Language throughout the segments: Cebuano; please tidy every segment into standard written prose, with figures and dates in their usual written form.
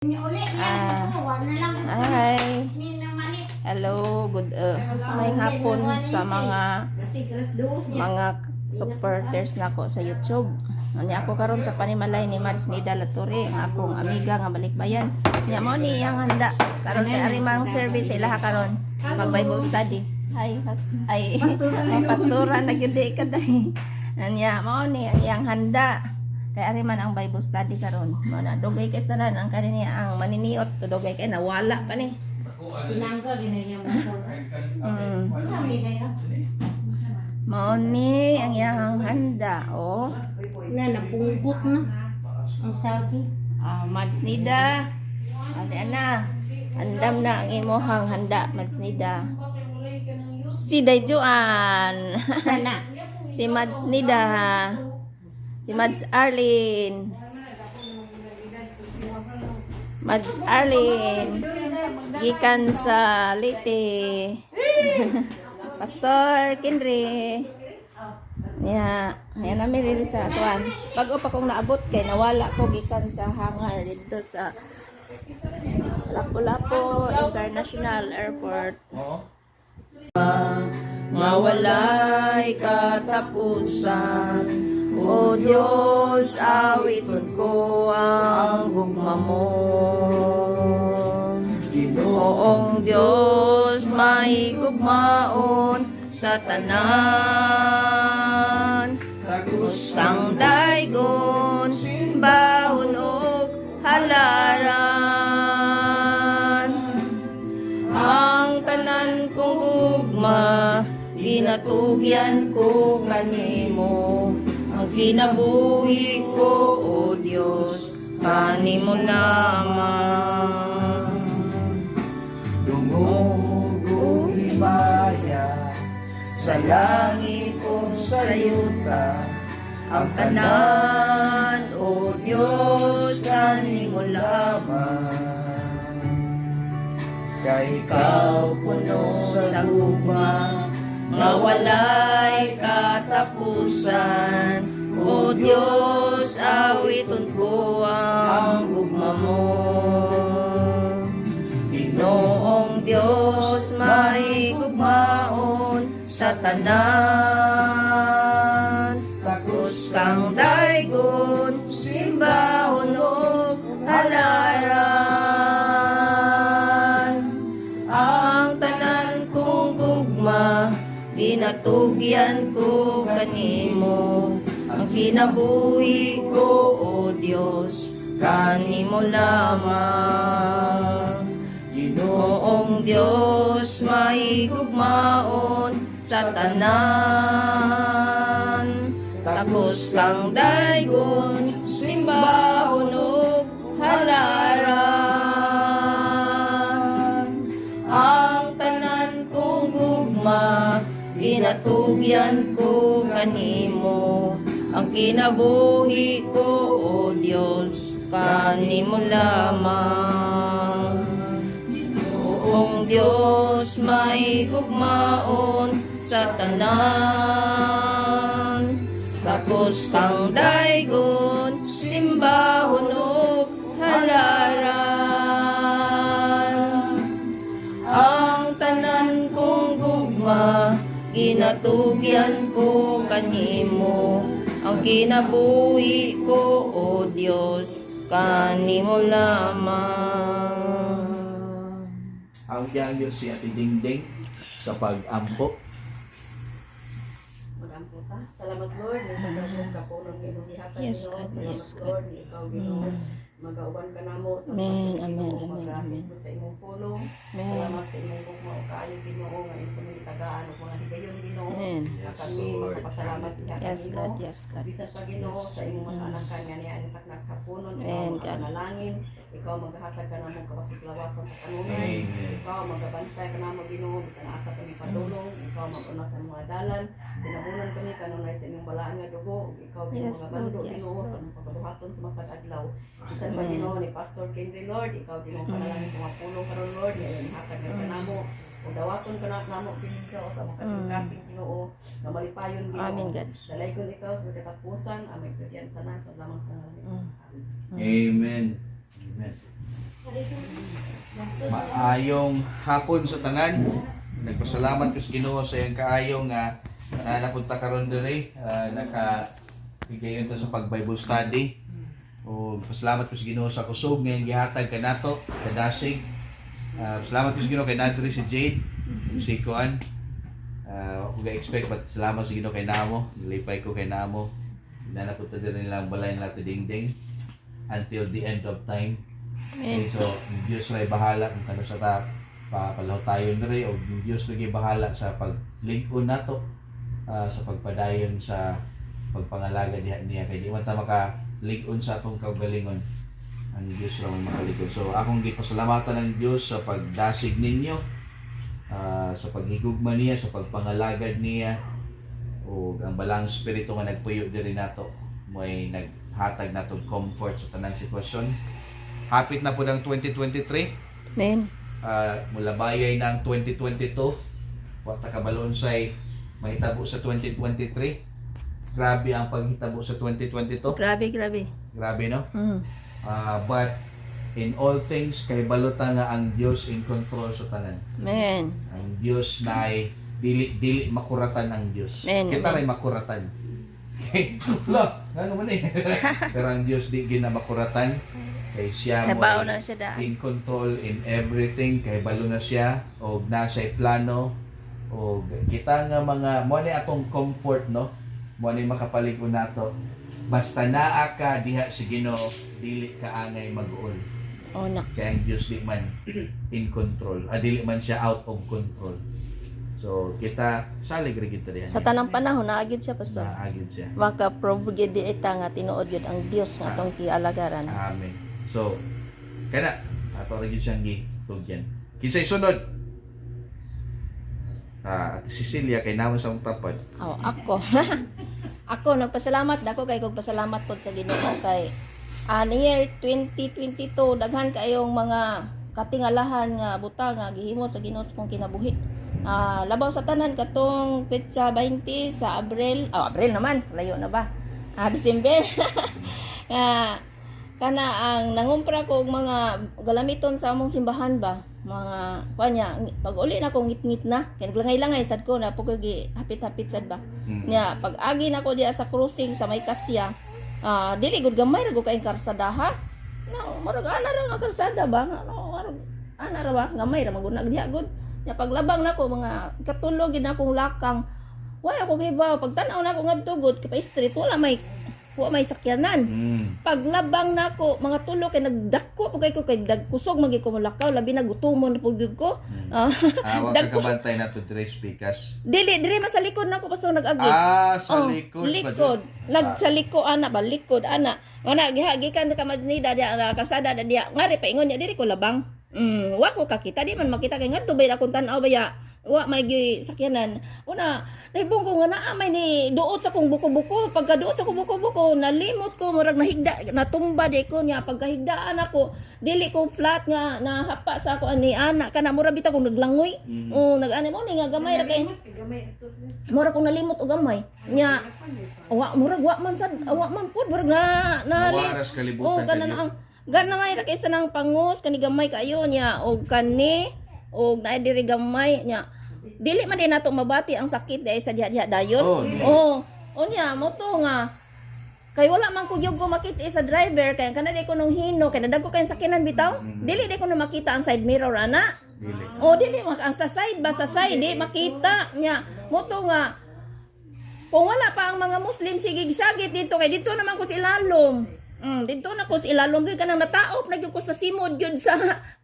Ah, hi. Hello, good may hapon sa mga mga supporters nako sa YouTube. Anya ako karon sa panimalay ni Mads Nida Latore, ang akong amiga nga balikbayan. Nya mo ni iyang handa karon kay ari mang service sa ilaha karon, mag Bible study. Ay, ay, pastora na gyud di ka day. Anya mao ni ang iyang handa. Kay ari man ang Bible study karon. Mao na dugay kay tanan ang kani ang maniniot, dugay kay nawala pa ni. Mao ni ang iyang handa, oh. Na, napunggot na. Ang sabi. Ah, Mads Nida. Ate ana. Andam na ang imuhang handa, Mads Nida. Si Dayjuan. Sana. Si Mads Nida. Si Mads Arlene. Mads Arlene. Gikan sa Leyte. Pastor Kenry. Ya, yan namin rili sa kuan. Bago pa kong naabot kay nawala ko gikan sa hangar dito sa Lapu-Lapu International Airport. Nga walay katapusan. O Diyos, awiton ko ang gugma mo. Ginoong Diyos, may gugmaon sa tanan. Takos kang daygon, simbahon og halaran. Ang tanan kong gugma, ginatugyan ko kanimo. Ang kinabuhi ko, O Diyos, kanimo lamang. Dungog ug himaya sa langit ug sa yuta, ang tanan, O Diyos, kanimo lamang. Kay ikaw puno sa gugma nga walay katapusan. O Diyos, awiton ko ang gugma mo. Ginoong Diyos, may gugmaon sa tanan. Takos kang daygon, simbahon ug halaran. Ang tanan kong gugma, ginatugyan ko kanimo. Ang kinabuhi ko, O Diyos, kanimo lamang. Ginoong Diyos, may gugmaon sa tanan. Takos kang daygon, simbahon ug halaran. Ang tanan kong gugma, ginatugyan ko kanimo. Ang kinabuhi ko, O Diyos, kanimo lamang. Ginoong Diyos, may gugmaon sa tanan. Takos kang daygon, simbahon ug halaran. Ang tanan kong gugma, ginatugyan ko kanimo. Ang kinabuhi ko, O Diyos, kanimo lamang. Ang diyang Diyos si Ate Dingding sa pag-ampo. Magampo ta. Salamat, Lord, nga ikaw sa puno ng imong gihatag, Yes, Ginoo. God. Salamat, Yes, God. Lord, nga ikaw, Ginoo, magauban ka namo sa Amen, pagpatuloy, amen, Ginoo, amen, amen. maghisgot sa imong pulong. Amen. Salamat sa imong gugma ug kaayo, Ginoo, nga imong kami gitagaan og mga higayon, Ginoo. Amen. Nga Yes, kami Lord. makapasalamat diha Yes, kanimo. God. Yes, God. Bisan pa, Ginoo, sa imong mga anakan nga niya ang taknas kapunon, ikaw Amen, God. makapanalangin, ikaw maghahatag ka namo kabasok-lawasan sa kanunay. Amen. Ikaw magabantay ka namo, Ginoo, bisan asa kami padulong, ikaw maguna sa mga dalan. Tinabunan kami kanunay sa imong balaan nga dugo, ug ikaw, Ginoo, Yes, magabando, Lord. Yes, Ginoo, Lord. sa imong pagkabuhaton sa matag adlaw. Bisan pa, Amen. Ginoo, ni Pastor Kenry, Lord, ikaw, Ginoo, panalangin ko nga pulong karon, Lord, nga iyang ihatag nga kanamo. Ug dawaton ka na namo Ginoo sa mga kasing-kasing, Ginoo, nga malipayon, Ginoo. Amen, God. Dalaygon ikaw sa katapusan, amay yan tanan lamang sa ngalan ni Jesus. Amen. Amen. Amen. Maayong hapon sa tanan. Nagpasalamat ko sa Ginoo sa iyang kaayo nga na napunta karon diri, naka higayon ta sa pag Bible study. O pasalamat ko sa Ginoo sa kusog nga iyang gihatag kanato kadasig. Salamat ko sa Ginoo kay nadiri si Jade ug si Kuan. Ako ga-expect, but salamat sa Ginoo kay namo. Nilipay ko kay namo. Na napunta diri nilang balay nila Dingding until the end of time. Okay, so, ang Diyos ray bahala kung kano sa ta papalaw tayo diri o ang Diyos lagi bahala sa paglingkod nato, sa pagpadayon sa pagpangalaga diha niya kay di man ta maka lig-on sa atong kaugalingon, ang Diyos ra may makalikod. So akong gipasalamatan ang Diyos sa pagdasig ninyo, sa paghigugma niya, sa pagpangalagad niya, o ang balang espiritu nga nagpuyo diri nato may naghatag natong comfort sa tanang sitwasyon. Hapit na po ng 2023. Amen. Mula bayay ng 2022. Wa ta kabalo unsay mahitabo sa 2023. Grabe ang paghitabo sa 2022. Grabe, grabe. Grabe, no? Mm. But in all things kay balota nga ang Dios in control sa tanan. Amen. Ang Dios na ay dili dili makuratan ang Dios. Amen. Kita ray makuratan. La, ano man eh. Pero ang Dios di gina makuratan kay siya mo Kabaw ay na siya daan. in control in everything, kay balo na siya og nasa plano, og kita nga mga mo ni atong comfort, no, mo ni makapalig nato basta naa ka diha sa Ginoo, dili ka angay mag-uol Oh, na. kay ang Dios di man in control, dili man siya out of control. So kita salig ra gid ta diha. Sa tanang panahon naagid siya, pastor. Naagid siya. Maka-prove gid di ita nga tinuod gyud ang Dios nga atong gialagaran. Amen. So kana ato ra gyud siyang gitugyan. Kinsay sunod? Ate Cecilia, kay naman sa akong tapad. Oh, ako. Ako nagpasalamat dako kay kog pasalamat pod sa Ginoo kay year 2022 daghan kayong mga katingalahan nga buta nga gihimo sa Ginoo sa kong kinabuhi. Labaw sa tanan katong petsa 20 sa Abril, oh, Abril naman, layo na ba? December. Nga kana ang nangumpra ko og mga galamiton sa among simbahan ba, mga kuan niya, pag uli na ko ngit-ngit na kay naglangay-langay sad ko na po ko gi hapit-hapit sad ba. Nya pag agi na ko diya sa crossing sa may Kasya, dili gud gamay ra gud kay karsadaha na, murag ana ra nga karsada ba, ano, murag ana ra ba, gamay ra magunag diha gud. Nya paglabang nako mga katulog gid akong lakang, wala ko kibaw, pag tan-aw nako ngadto gud kay pa street, wala may sakyanan. Paglabang nako mga tulo kay nagdako pud kay ko kay dagkusog magi ko molakaw, labi na gutomon pud gyud ko. Wa ka kabantay na to dress pikas. Dili diri man sa likod nako basta nag-agi. Sa Oh, likod pa likod. dyan. Nag sa liko ana ba, likod ana. Ana giha gikan ka Maznida diya na kalsada da diya. Ngari paingon niya diri ko labang. Wa ko kakita, di man makita kay ngadto bay akong tan-aw baya. Wa may gi sakyanan. Una, nahibong ko nga naa may ni duot sa kong buko-buko. Pagka duot sa kong buko-buko, nalimot ko, murag nahigda, natumba di ko niya. Pagkahigdaan ako, dili ko flat nga nahapa sa ako ani ana kana mura bitaw kong naglangoy. Oh, nag-ani mo ni nga gamay ra kay. Mura kong nalimot og gamay. Nya wa murag wa man sad, wa man pud murag na na Nawaras Oh, kalibutan kana na ang gana may ra kay sa nang pangus kani gamay kayo niya og kani og naay diri gamay niya. Dili man din nato mabati ang sakit dahil sa diha-diha dayon. Oh, dili. Oh, unya mo to nga kay wala man ko gyud ko makita sa driver kay kana di ko nung hino kay nadagko kay sakyanan bitaw. Dili di ko na makita ang side mirror ana. Dili. Oh, dili ang sa side ba, sa side di makita niya. Mo to nga kung wala pa ang mga Muslim sige sagit dito kay dito naman ko sa ilalom. Dito na ko sa ilalom gyud kanang nataop na gyud ko sa simod gyud sa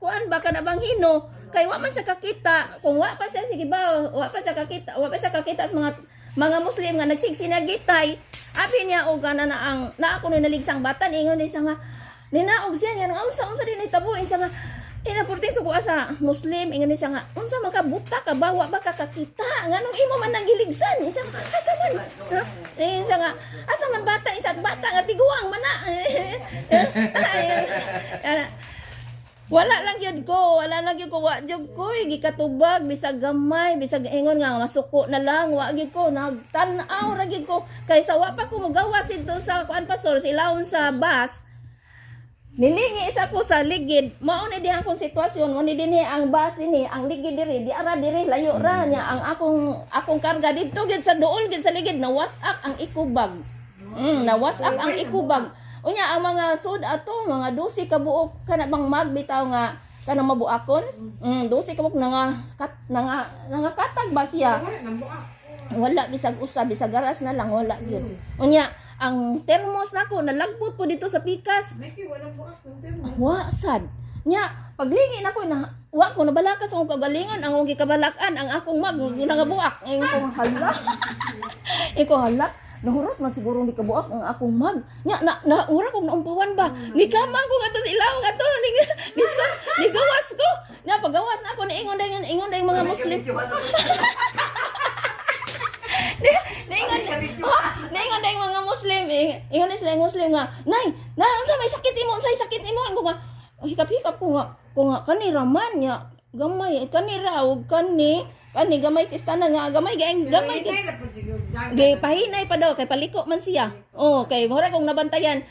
kuan ba kana bang hino kay wa man sa kakita kung wa pa siya sige ba wa pa sa kakita sa mga Muslim nga nagsigsinagitay abi niya og kana na ang naa ko naligsang batan ingon ni siya nga ninaog siya nga unsa unsa din hitabo isa nga Ina purting suko sa Muslim ingon ni siya nga unsa man ka buta ka ba wa ba ka kakita nganong imo man nang giligsan isa nga asa man ha eh, isa nga asa man bata isa at bata nga tiguang man na. Ay, ana, wala lang gyud ko, wala lang gyud ko, wa gyud ko eh, gikatubag bisag gamay, bisag ingon nga masuko na lang, wa gyud ko nagtan-aw ra gyud ko kaysa wa pa ko mogawas didto sa kuan pastor sa ilawom sa bus. Nilingi isa ko sa ligid, mao ni diha akong sitwasyon, mo ni dinhi ang bus dinhi, ang ligid diri, di ara diri layo ra niya ang akong karga didto gid sa duol gid sa ligid, nawasak ang eco bag. Nawasak ang eco bag. Unya ang mga sud ato, mga 12 ka buok kana bang mag bitaw nga kanang mabuakon. 12 ka buok nga nanga katag ba siya. Wala bisag usa, bisag garas na lang, wala gyud. Unya ang thermos nako nalagbot po dito sa pikas. Wa sad. Nya paglingi nako na wa ko nabalakas ang kagalingon, ang akong gikabalak-an ang akong mag nangabuak. Ingon ko, "Hala." Iko, "Hala, nahurot man siguro ni kabuak ang akong mag." Nya na na ura kong naumpawan ba. Nikamang ko ngadto sa ilaw ngadto ni gawas ko. Nya pagawas na ako, niingon dayon, ingon dayon mga Muslim. Niingon, oh, niingon dayon mga Muslim, eh, ingon sila yung Muslim nga, "Nay, na unsa may sakit imo, unsay sakit imo?" Ingon ko nga, hikap-hikap ko nga kani raman nya gamay kani ra og kani kani gamay kistanan nga gamay gaing gamay. Gay pahinay pa daw kay paliko man siya. Oh, kay mura kong nabantayan.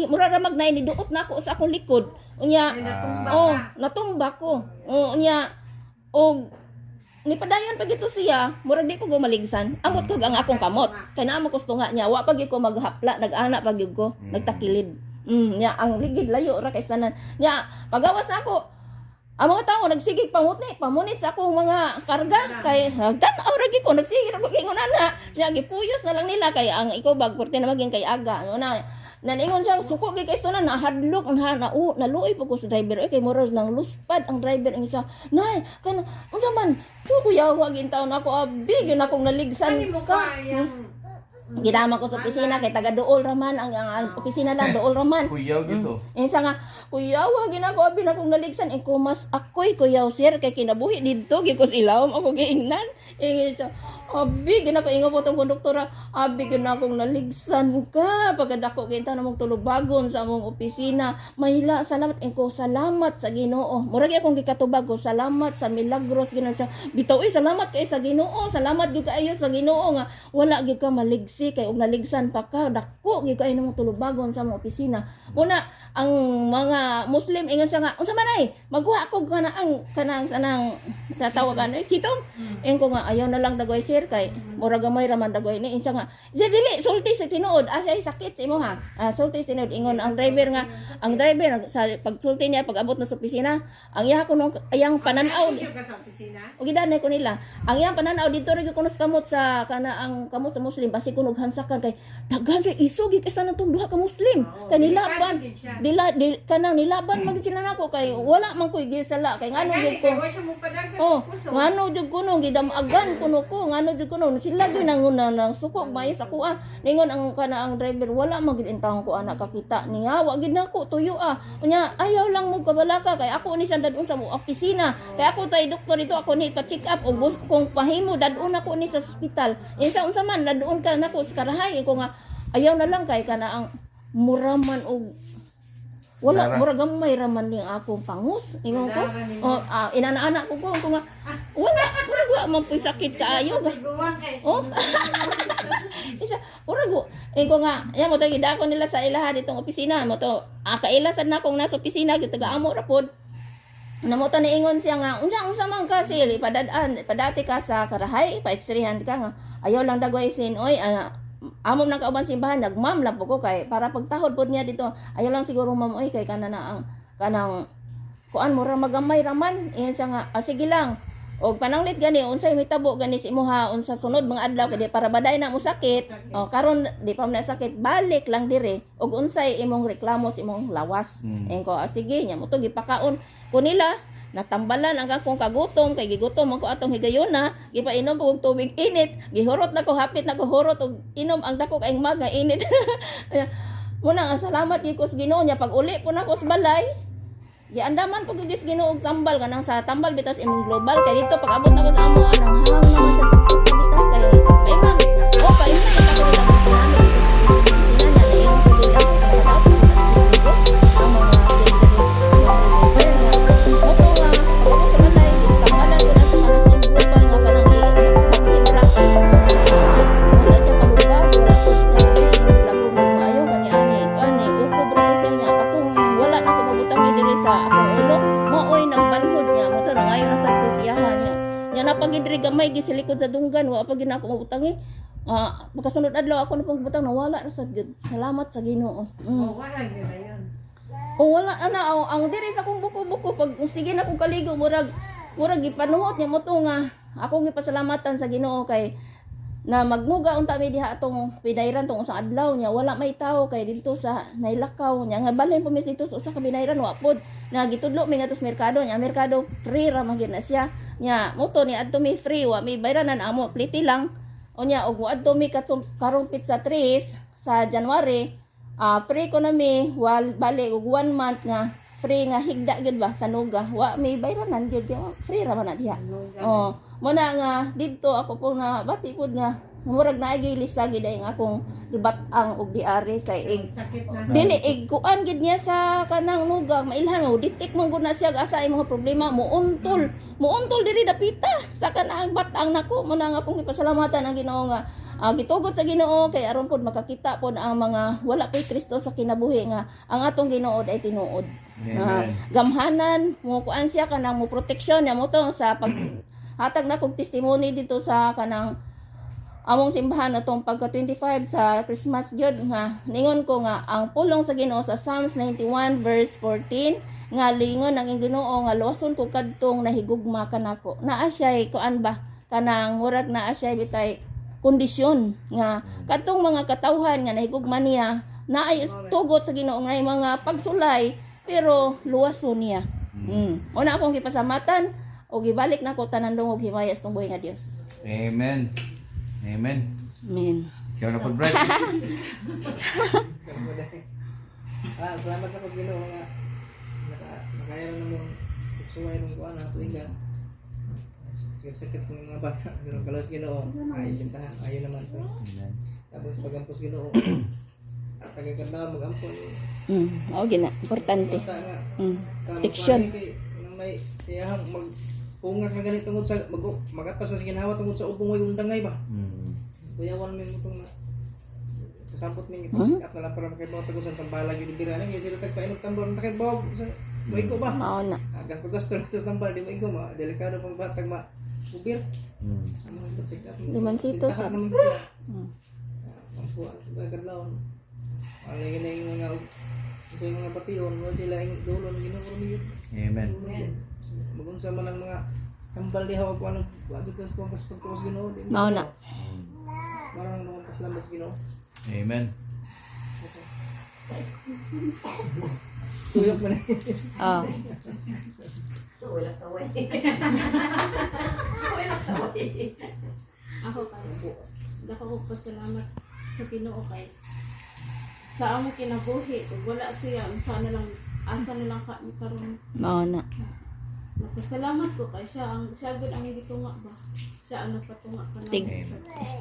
Mura ra magnay ni duot na ako sa akong likod. Unya, oh, natumba ko. Oh, unya og nipadayon pag ito siya, murag di ko gumaligsan. Amot ko ang akong kamot. Kay naa mo gusto nga niya, wa pag ko maghapla, nag-ana pag gyud ko, nagtakilid. Nya ang ligid layo ra kay tanan. Nya pagawas na ako, ang mga tao nagsigig pamunit, pamunit sa akong mga karga kay tan-aw ra gyud ko, nagsige ra ko ingon ana. Nya gipuyos na lang nila kay ang eco bag porte na maging kay aga. Ano na naningon siya, suko gyud kay na nahadlok na na naluoy pa ko sa driver oy, kay mura nang luspad ang driver. Ang isa, "Nay, kana unsa man ko, kuya?" Wa taon ako, abi gyud akong naligsan ka. Gidama ko sa opisina kay taga Dool raman ang opisina lang, Dool raman. Kuyaw gito. Insa nga, "Kuyaw, wag na ko, abi na kong naligsan." Eh, kumas ako'y kuyaw, sir, kay kinabuhi dito, gi ko sa ilawom ako giingnan. Eh, so, abi, gina ko ingon po tong konduktora, "Abi, gina akong naligsan ka. Pagkadako kita na mong tulubagon sa among opisina. Mahila, salamat." Eh, ko, "Salamat sa Ginoo." Murag akong gikatubag ko, "Salamat sa milagros." Gina siya, "Bitaw eh, salamat kay sa Ginoo. Salamat gyud kaayo sa Ginoo nga wala gyud ka maligsi kay og naligsan pa ka, dako gyud kaayo namong tulubagon sa among opisina." Muna, ang mga Muslim ingon siya nga, "Unsa man ay magkuha ko kana ang kanang sanang tatawag ano eh, sitong." Ingon ko nga, "Ayaw na lang dagoy, sir, kay mura gamay ra man dagoy ni." Insa nga, "Di dili sulti sa tinuod, asa ay sakit sa imo ha? Ah, sulti sa tinuod." Ingon ang driver nga, ang driver sa pagsulti niya pag abot na sa opisina, ang iya ko nung ayang pananaw o gidanay ko nila. Ang iyang pananaw dito ra gyud kuno sa kamot sa kana ang kamot sa Muslim, basi kuno hansakan kay daghan sa isugi kay sa natong duha ka Muslim. Kay nilaban dila di, kanang nilaban man gid sila nako kay wala man koy gisala kay ngano gyud ko. Oh, ngano jud kuno gidamagan kuno ko, ngano jud kuno sila gyud nanguna nang suko maayo sa kuha. Ningon ang kana ang driver, "Wala man gid intawon ko anak kakita niya, wa gid nako tuyo ah. Unya ayaw lang mo kabalaka kay ako ni sa dadon sa mo opisina. Kay ako tay doktor dito, ako ni pa-check up og bus kung pahimo dadon ako ni sa ospital." Insa, "Unsa man dadon ka nako sa karahay?" Ko nga, "Ayaw na lang kay kana ang mura man og wala." Nara. "Mura gamay ra man ning akong pangus," ingon ko. Oh, ah, inana-ana ko nga wala, mura wa man puy sakit kaayo ba. Oh. Isa, mura go. Eh ko nga, yan mo to gidako nila sa ilaha ditong opisina mo to. Ah, kaila sad na akong nasa opisina gyud taga-amo ra pod. Namo to niingon siya nga, "Unsa unsa man ka sir, ipadad-an, ipadati ka sa karahay, pa-x-rayhan ka." Nga, "Ayaw lang dagway sin oy, ah, amom nang kauban simbahan, nagmam lang po ko kay para pagtahod pod niya dito. Ayaw lang siguro, ma'am, oy, kay kana na ang kanang kuan mura magamay raman." Ingon siya nga, "Ah, sige lang. Og pananglit gani unsay mitabo gani sa imuha unsa sunod mga adlaw kay di para baday na mo sakit. O karon di pa man na sakit, balik lang dire og unsay imong reklamo sa imong lawas." Ingon ko, "Ah, sige." Nya mo to gipakaon ko nila, natambalan ang akong kagutom kay gigutom man ko atong higayona, gipainom ko og tubig init, gihurot na ko, hapit na ko hurot og inom ang dako kaayong mag nga init. Muna nga salamat gyud ko sa Ginoo. Nya pag uli po nako sa balay, giandaman po gyud sa Ginoo og tambal kanang sa tambal bitas imong global kay dito pag abot nako sa amo anang hang naman sa sakit bitas kay eh ma'am, oh, kay na ako nila sa opisina niya na ang mga moto nga pag abot sa balay, gitambalan ko na sa kanang sa imong global nga kanang i-maghidra. Wala sa kalubag, wala sa lagong maayo kani ani ani ukob ra ko sa niya katong wala na. Nya na pag diri gamay gi sa likod sa dunggan, wa pa gid na ako mabutang eh. Ah, pagkasunod adlaw ako na pong butang, nawala ra sad gyud. Salamat sa Ginoo. Oh, wala gyud na yun. O wala ana oh, ang diri sa akong buko-buko pag sige na kong kaligo, murag murag gipanuhot niya mo to nga akong gipasalamatan sa Ginoo kay na magnuga unta mi diha atong pinayran tong usang adlaw niya wala may tao kay didto sa nailakaw niya nga balhin pa mis dito sa usa ka binayran, wa pod na gitudlo mi ngadto sa merkado niya, merkado free ra man gyud na siya niya mo to ni adto mi free, wa mi bayranan, amo pliti lang. Unya og adto mi katsong karong pizza 3 sa January, free ko na mi wal bali og one month nga free nga higda gyud ba sa nuga, wa mi bayranan gyud kay free ra man na diha. Oh, mo na nga didto ako po na bati pud nga murag naay gyud lisa gyud ay ang akong gibat-ang og diari kay ig Sakit na. dili ig kuan gid niya sa kanang nuga, mailhan mo detect man gud na siya asa ay mga problema, muuntol muuntol diri dapita sa kanang bat-ang nako. Mo na nga akong gipasalamatan ang Ginoo nga gitugot sa Ginoo kay aron pod makakita pod ang mga wala po'y Kristo sa kinabuhi nga ang atong Ginoo ay tinuod. Amen. Gamhanan mo kuan siya kanang mo proteksyon niya mo to sa pag hatag na kog testimony dito sa kanang among simbahan atong pagka 25 sa Christmas gyud nga ningon ko nga ang pulong sa Ginoo sa Psalms 91 verse 14 nga lingon ang Ginoo nga luwason ko kadtong nahigugma kanako. Naa siya'y kuan ba, kanang murag naa siya bitay kondisyon nga kadtong mga katawhan nga nahigugma niya, naay tugot sa Ginoo nga mga pagsulay pero luwason niya. Una akong gipasamatan o gibalik nako tanan dungog himaya sa buhi nga Dios. Amen. Amen. Amen. Ikaw na po, Brad. Salamat ako sa Ginoo nga nakaya na namong suway nung kuan na tuiga. Sakit sakit ng mga bata pero kalos Ginoo. Ay bintahan ayo naman to. Amen. Tapos pagampos Ginoo. Tagaganda magampon. Oo gina, importante. Bata nga. Protection. Kay nang may iyahang mag unga ka ganit tungod sa mag magapas sa ginhawa tungod sa ubong way undangay ba. Kuyawan mi mo tong na kasampot ninyo hmm? At na lang para makaibaw tago sa tambala yun bira lang sila tagpainom tambal nakaibaw sa maigo ba. Mao na. Gasto-gasto na sa tambal di maigo ma delikado pang batag ma ubir. Ano check up. Limansito sa- Ang puan sa kadlawon. Ang lagi na yung mga sa yung mga bation wala sila yung dulon Ginoo ro yun. Amen. Magunsa man ang mga tambal diha og ano kuan sa kuan kas pagtuos Ginoo. Di Mao na. Marang naman pasalamat sa Ginoo. Amen. Tuyok man. Oh. Wala kaway. Wala kaway. Ako kay dako ko pasalamat sa Ginoo kay sa among kinabuhi ug wala siya unsa na lang, asa na lang ka karon. Mao na. Nagpasalamat ko kay siya gud ang gitunga ba, siya ang nagpatunga ka na.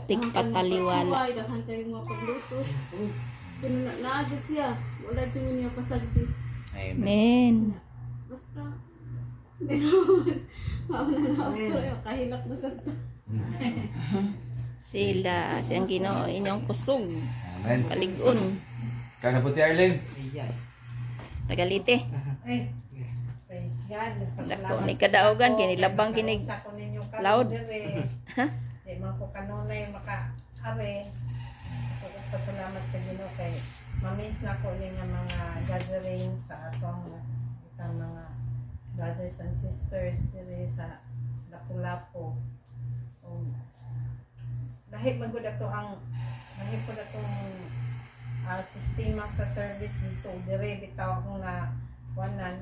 Tig pataliwala. Daghan kayo mga paglutos pero na naa gud siya, wala jud niya pasagdi. Amen. Amen. Basta di naman mauna na Australia kahilak na sa Sila siyang Ginoo inyong kusog, Amen. kalig-on, Ikaw na po, Ate Arlene. Ayan. Tagalite. Ay, praise God. Dako ni kadaogan kini labang kini Sa ko ninyo karon loud. diri. Di man ko kanunay maka are. Ako pasalamat sa Ginoo kay mamiss na ko ni nga mga gathering sa atong itang mga brothers and sisters diri sa Lapu-Lapu. Dahil magud ato ang dahil pud atong sistema sa service dito dire bitaw akong na kuanan,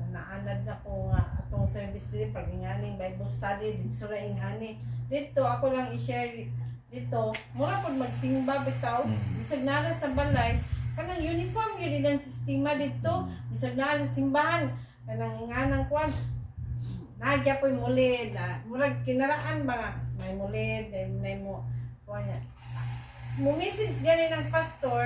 naanad na ko nga atong service diri pag inganing Bible study dito ra ingani dito. Ako lang i-share dito, mura pud magsimba bitaw. Bisag naa sa balay, kanang uniform gyud ilang sistema dito. Bisag naa sa simbahan, kanang inganang kuan nagya po'y mulid murag kinaraan ba nga may mulid may mo kuan niya mo message gani ng pastor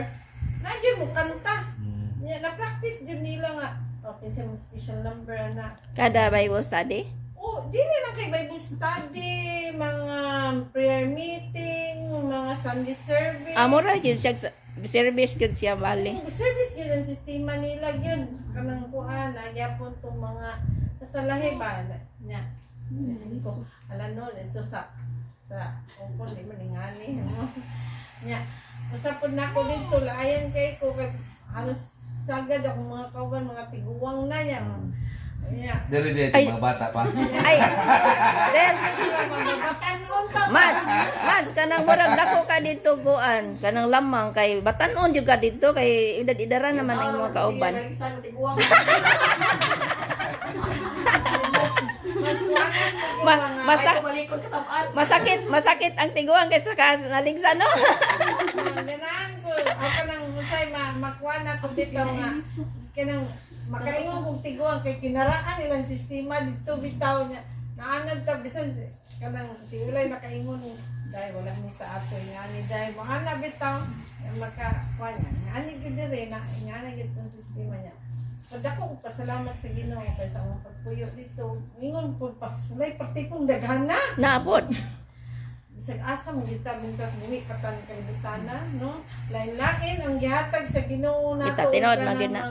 nagya mo kanta. Nya na practice jud nila nga okay sa mo special number na. Kada Bible study. Oh, dili lang kay Bible study, mga prayer meeting, mga Sunday service. Amo ra gyud siya service gyud siya bali. Yung service gyud ang sistema nila gyud kanang kuan nagyapon tong mga basta lahi ba na, na. Ko ala no dito sa upon di man ingani mo. Nya usa pud nako dito laayan kay ko kay halos sagad akong mga kauban mga tiguang na niya. Nya Dere dere Ay. mga bata pa. Ay, der, mga batanon ta. Mads, Mads, kanang murag dako ka dito kuan, kanang lamang kay batanon jud ka dito kay idad-idara naman ang imong kauban. Sige, tiguang. Mas kuwanan mo Ma, mga masa, Ay, kumalikod ka sa paan. masakit, masakit ang tiguang kaysa ka naligsa no. Ganahan ko. Ako nang usay ma makuha na ko dito nga kanang makaingon kong tiguang kay kinaraan ilang sistema dito bitaw niya. Naanad ta bisan si, kanang si Ulay nakaingon dahil wala ni sa ato nga ni dahil mo ana bitaw maka kuha niya. Nga ani gid dire na nga ana gid ang sistema niya. Pag ako pasalamat sa Ginoo kay sa akong pagpuyo dito. Ingon po pasulay pati kong daghana. Naapod. Bisag asa mo kita buntas buhi katan kalibutana no, lain-lain ang gihatag sa Ginoo nato. Kita, tinuod, kanang man gyud na.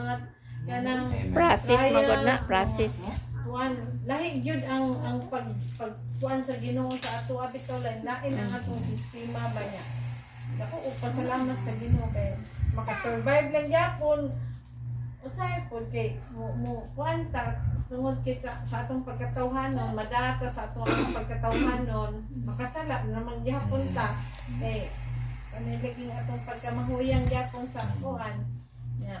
Kanang Process magod na, trials, process. kuan lahi gyud ang pag pagkuan sa Ginoo sa ato bitaw, lain-lain ang atong sistema ba niya. Dako og pasalamat sa Ginoo kay makasurvive lang gyapon usahay pod kay mo kuan ta tungod kita sa atong pagkatawhanon, madata sa atong pagkatawhanon, makasala naman gyapon ta kay panilaging atong pagkamahuyang gyapon sa kuan nya.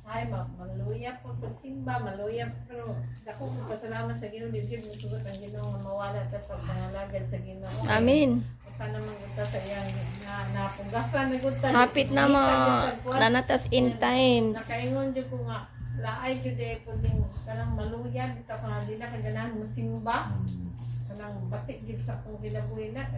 Ay ma maluya po pagsimba, maluya, pero dako ko pasalamat sa Ginoo, di gyud mosugot ang Ginoo nga mawala ta sa pangalagad sa Ginoo. Amen. Usa naman gud ta sa iyang na napugasan na gud ta. Hapit na mo nanatas in times. Nakaingon jud ko nga laay jud eh puding kanang maluya bitaw ka di na kaganahan mo simba, kanang batik jud sa akong kinabuhi na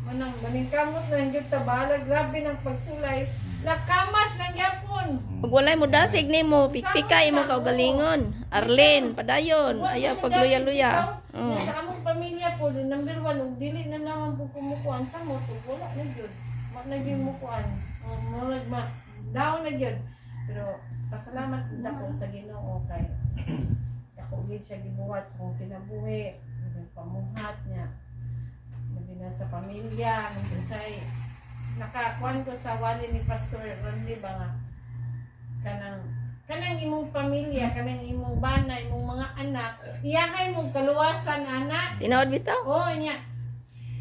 manang maningkamot na lang jud ta, bahala grabe ng pagsulay, nakamas lang gyapon. Pag walay mo dasig nimo, pikpika imo kaugalingon. Arlene, padayon, ayaw pagluya-luya. Mm. Sa among pamilya po, number one, ug dili na naman po kumukuan sa mo, to wala na jud. Wa na jud mukuan. Murag ma down na jud. Pero pasalamat gud ako sa Ginoo kay ako gid siya gibuhat sa akong kinabuhi, pamuhat niya. Labi na sa pamilya, say nakakuan ko sa wali ni Pastor Randy ba nga kanang kanang imong pamilya, kanang imong bana, imong mga anak, iyahay mong kaluwasan anak. Tinuod bitaw. Oo niya.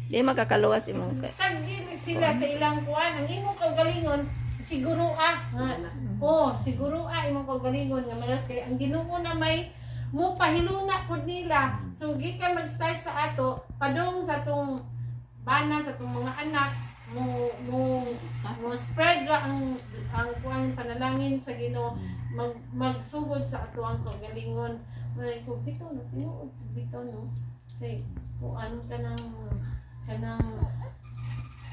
Di makakaluwas imong ka. Sagdi sila sa ilang kuan. Ang imong kaugalingon siguro ah. Nga, oh, siguro ah imong kaugalingon nga malas kay ang Ginoo na may mo pahiluna pud nila. So gikan mag-start sa ato, padung sa atong bana, sa atong mga anak, mo mo mo spread ra ang kuan panalangin sa Ginoo, magsugod sa ato ang kaugalingon. Malay ko bitaw no, tinuod bitaw no. Kay kuan kanang kanang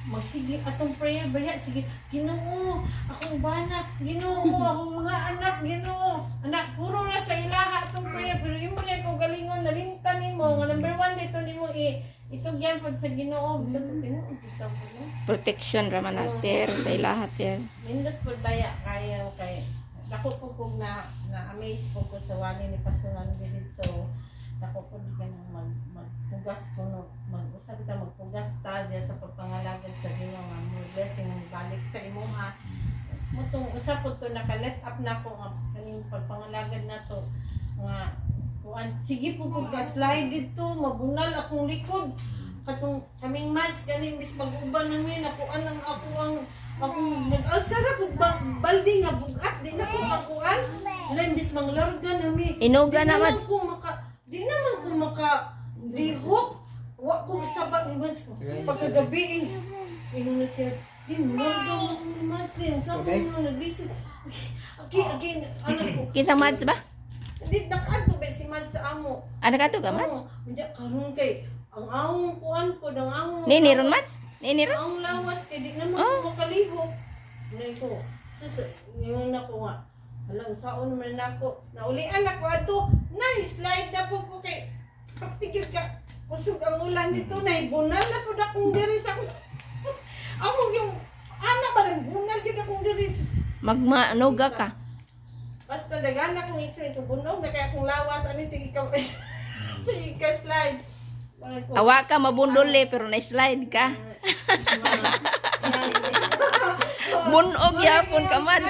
magsige atong prayer ba ya? Sige, Ginoo akong bana, Ginoo akong mga anak, Ginoo anak, puro ra sa ilaha atong prayer, pero imo na ko galingon nalimtan nimo nga number one dito nimo i itugyan pud sa Ginoo bitaw tinuod bitaw po no. Protection ra man na, ter sa ilaha ter. Nindot pud baya kayo kay dako po kog na na amaze po ko sa wali ni Pastor Randy dito. Dako po di kanang magpugas ko no, mag-usab ta, magpugas ta diya sa pagpangalagad sa Ginoo nga mo blessing ang balik sa imuha. Mutong usa po to naka let up na ko nga kaning pagpangalagad nato nga kuan, sige po kog ka slide dito, mabunal akong likod katong kaming months ganing bis mag-uban namin nakuan ang ako ang akong nag-alsara kog baldi nga bugat di na ko makuan. Wala imbis manglarga nami. Inuga Di na, naman Mads. ko maka di naman ko maka lihok. Wa ko gisabak ni Mads ko. Pagkagabi ingon na siya, di mo larga mo ko ni Mads din sa ko Okay. mo naglisod. Aki again ano ko. Kinsa Mads ba? Hindi nakaadto ba si Mads sa amo. Ano ka to ka Mads? Oo, hindi karon kay ang awong kuan po ang awong Nini ron Mads? Nini ron? ang lawas kay di naman ko makalihok. Nay ko, sus, ngayon na ko nga. Alam, saon naman na ako. Naulian ako ato. Na, slide na po ko kay praktikal ka. Kusog ang ulan dito na bunal na po akong diri sa akong ako yung ana ba nang bunal gyud akong diri. Magmanuga ka. Basta daghan akong itsa ito bunog na kaya akong lawas ani sige ka sige ka slide. Awa ka mabundol eh, pero na-slide ka. Bunog yapon ka man.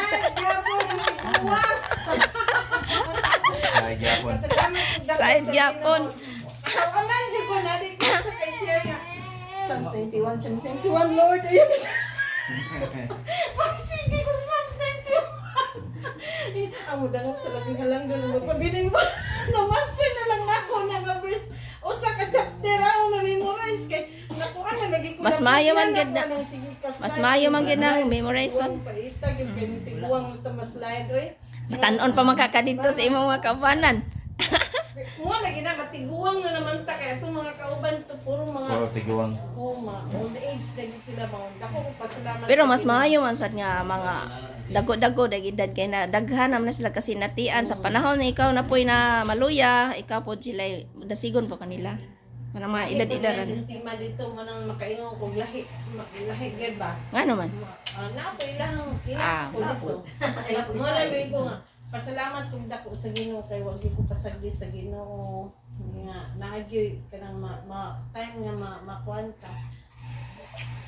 Ay, gyapon. Pasalamat ko dako Slide sa gyapon. Ginoo. Ang anan jud ko na di ko sa kay siya nga. Psalms 91, Psalms 91, Lord. Ayun. Magsige kong Psalms 91. Ang mudangop sa labing halangdon magpabilin ba? Na-master na lang nako na nga verse. Usa ka chapter ang na-memorize kay nakuha na lagi ko. Mas maayo man gid na- Nakuha sige ka Mas slide. maayo man gid na memorize on. Tiguang paita gyud kay tiguang ta mas slide oy. Matanon pa man ka dito sa imong mga kaubanan. Mo lagi na matiguang na naman ta kay atong mga kauban to puro mga Puro tiguang. oh, mga old age na gid sila mga dako ko pasalamat. Pero sa mas Ginoo. maayo man sad nga mga dago-dago dag edad kay na daghan naman na sila kasi natian sa panahon na ikaw na po'y na maluya, ikaw pod sila dasigon po kanila. Kanang mga edad-edaran. Ang sistema dito mo nang makaingon kog lahi lahi gyud ba. Nga naman. Na ako ilang Ah. ko dito. Mo na may ko nga pasalamat kog dako sa Ginoo kay wag gyud ko pasagdi sa Ginoo nga naagyoy kanang ma time nga ma makuan ka.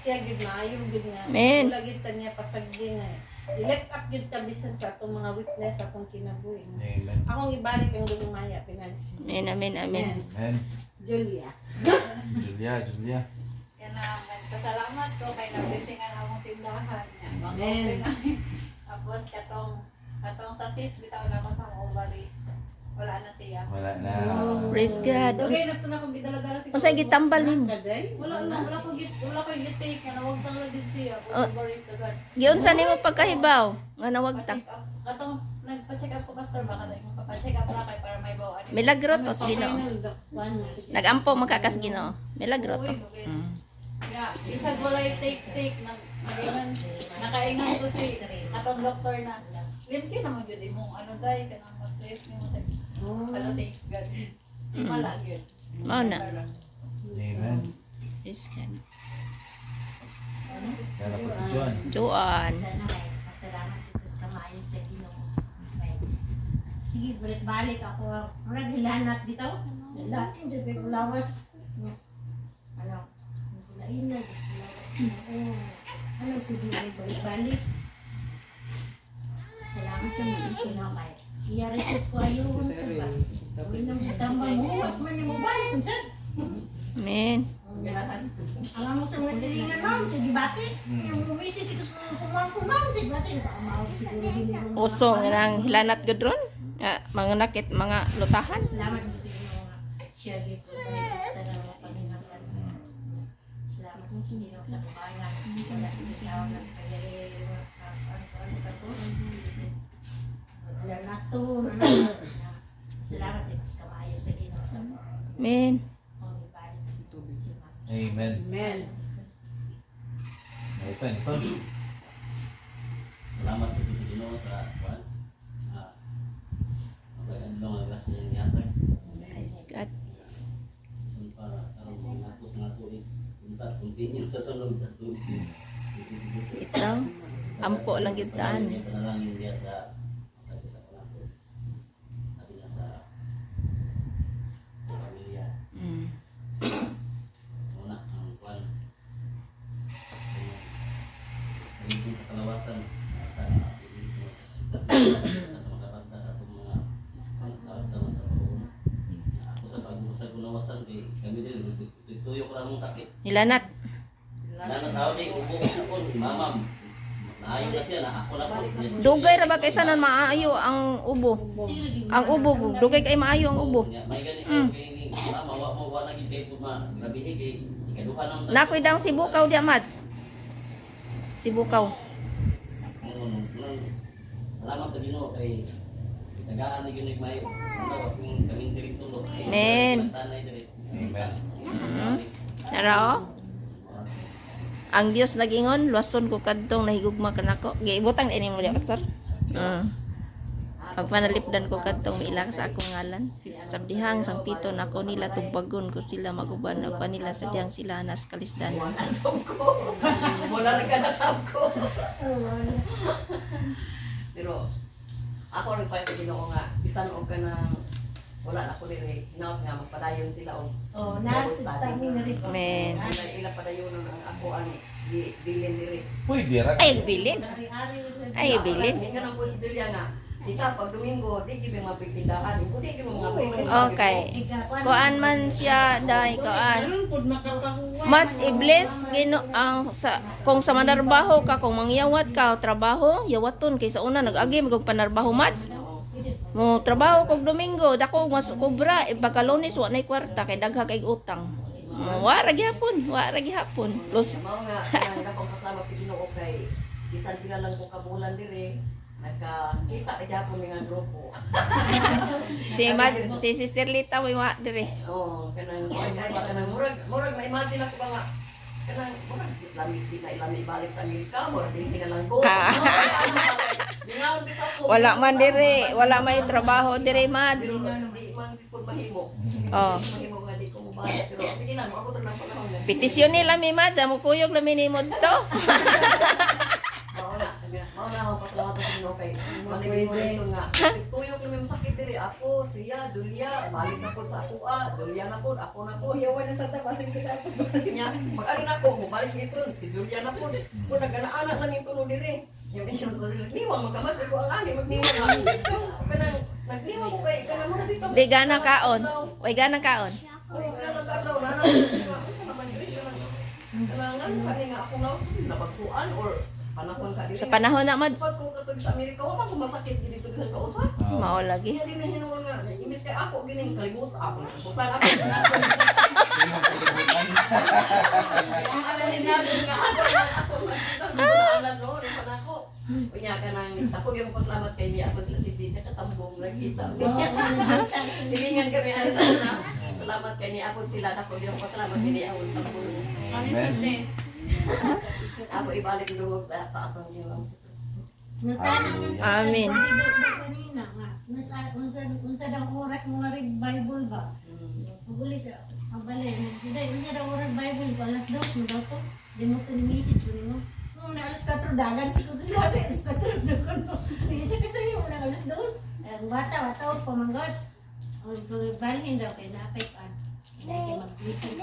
Siya gyud maayo gyud nga. Amen. Wala gyud ta niya pasagdi nga. I-lift up gyud ta bisan sa atong mga weakness atong kinabuhi. Amen. Akong ibalik ang gulumaya pinagsi. Amen, amen, amen. Amen. Julia. Julia, Julia. Kaya na, nagpasalamat ko kay nag-blessing ang among tindahan. Amen. Tapos katong sa sis bitaw na ako sa ovary. Wala na siya. Wala na. Praise God. Dugay na to na kung gidala-dala si Unsay gitambal nimo? Kaday? Wala na, wala ko gitake na wag tang gid siya. Oh. Ovaries agad. Giunsa nimo pagkahibaw nga nawagta? Pa-check up. Katong nagpa-check up ko pastor baka dahil magpa-check up na kay para may bawaan. Milagro to sa Ginoo. Final one. Nagampo makakas Ginoo. Milagro to. Uy, dugay. Yeah, isag walay take nag nagaingon nakaingon ko si atong doktor na limpi naman jud imong ano day kanang mag-test nimo sa ano thanks God. Wala gyud. Mao na. Amen. Praise God. Kaya po John. Joan. Sana kay pasalamat sa Diyos kamayo sa Ginoo. Kay, sige, balik-balik ako. Murag hilanat dito. Lain jud kay lawas. Ano? Lain na jud lawas. Oo. Ano sige balik-balik. Salamat sa mga Ginoo kay. Iya ra jud ko ayo sa ba. Uy nang tambal mo, mas man nimo balik sir. Amen. Ang amo sa mga silingan, ma'am, sige bati. Yung message ko sa mga kumang ko, ma'am, sige bati. Mao siguro din mo. Uso nga nang hilanat gud ron. Nga, mga nakit mga lutahan. Salamat po sa inyo mga share gift po tayo sa mga Panginoon. Salamat po sa inyo sa kabayan. Wala sa tao na kaya ano wala na to. Salamat din sa kamayo sa Ginoo sa Amen. Amen. Amen. Ito, ito. Salamat sa Ginoo sa kuan. Ang ang grasya niyang gihatag. Praise God. Bisan pa karon mga napos nga tuig. Unta continue sa sunod na tuig. Ito. Ampo lang gyud taan. Padayon Panalangin diya sa sabi sa kanato. Sabi na sa pamilya. Muna ang kuan. Pagiging sa kalawasan sa sa sa mga kabata sa atong mga tawag sa ako sa pag sa kalawasan kay kami din tuyo ko lang mong sakit. Hilanat. Nana tao di ubo ko mamam. Naayo na siya na ako na po. Dugay ra ba kay sanon maayo ang ubo? Ang ubo, dugay kay maayo ang ubo. May gani kay ni mama wa mo wa na gid kay ma grabe kay ikaduha nang Nakoy dang sibukaw diya Mads. Sibukaw. Salamat sa Ginoo kay tagaan ni gyud mayo. Tawas ning kami diri tulo. Amen. Tanay diri. Amen. Nara oh. Ang Dios nagingon, luwason ko kadtong nahigugma kanako. Giibutang ini mo diya pastor. Pagpanalipdan ko kadtong miila sa akong ngalan. Sabdihang sang pito nako nila tubagon ko sila maguban ako nila sa dihang sila nas kalisdanan. Wala na ka nasab ko. Pero ako rin pa sa Ginoo nga bisan og kanang Wala na ko diri hinaut nga magpadayon sila og Oh, nasa tami na rin. Amen. Ila ila padayon ang ako ang bilin diri. Pwede ra. Ay, bilin. Ay, bilin. Nga nang po si Julia nga. Tita, pag Domingo, di gibi mapigtindahan. Di gibi mga pigtindahan. Okay. Kuan man siya, day, kuan. Karon pud makapahuway. Mas iblis gino ang sa kung sa manarbaho ka, kung mangyawat ka o trabaho, yawaton kay sa una nag-agi mag panarbaho, Mads. Mo trabaho kog Domingo, dako mas kubra, e pagka Lunes wa nay kwarta kay dagha kay utang. Wa ra gihapon, wa ra gihapon. Los Mao nga nga akong kasama sa Ginoo kay bisan sila lang ko kabulan diri nagkakita ka gyapon mi nga grupo. Si Mad, si Sister Lita may wa dire. Oh, kanang kay ba kanang murag murag ma-imagine ako ba nga kanang murag lami di na ilami ibalik sa Amerika, murag di na lang ko. Lingaon bitaw ko. Wala man dire, wala may trabaho dire, Mads. Pero di man di ko mahimo. Oh. Di mahimo nga di ko mobalik pero sige lang ako lang panahon nga. Petisyon nila mi, Mads, amo kuyog lami ni to. Mao na, mao na ako pasalamat sa Ginoo kay maniguro ito nga. Tuyok na may masakit diri ako, siya, Julia, balik na ko sa ako ah, Julia na ko, ako na ko. Yawan na sa tabasin kita ako. Nya, pag ano na ko, mubalik nito, si Julia na po. Kung nag-ana-ana lang yung tulo diri. Yung iyon ko, niwang magkamas ko ang ani, magniwang ang. Kanang nagniwang ko kay kanang mga dito. Di gana kaon. Way gana kaon. Uy, wala lang kaadlaw na na. Unsa naman yun? Kanang kanang kani nga ako na nabagkuan or panahon ka diri. Sa panahon na, Mads. Pag ko katog sa Amerika, wa man ko masakit gid dito bisan kausa. Mao lagi. Kaya din na hinuon nga, imbis kay ako gining kalimut ako kalimutan ako. Ako nga ako ako alam no, rin pa nako. Unya ka nang ako gyud pasalamat kay niya ako sila si Gina katambong nagkita. Silingan kami ano sa una. Salamat kay niya ako sila ako gyud pasalamat kay niya ako tambong. Amen. Ako ibalik dungog sa atong Ginoo. Amen. Kanina nga, unsa daw oras mo nga read Bible ba? Paguli siya, ang balay, nagsiday, unsa daw oras Bible ba? Alas 2 mo daw to. Di mo to ni message ko nimo. Nung na alas 4, dagan si Kudos lahat, alas 4 dagan no. Yung siya kasi yung unang alas 2. Ang bata, bata, o pamanggot. O, balhin daw kay napay pa. Hindi kay mag-message.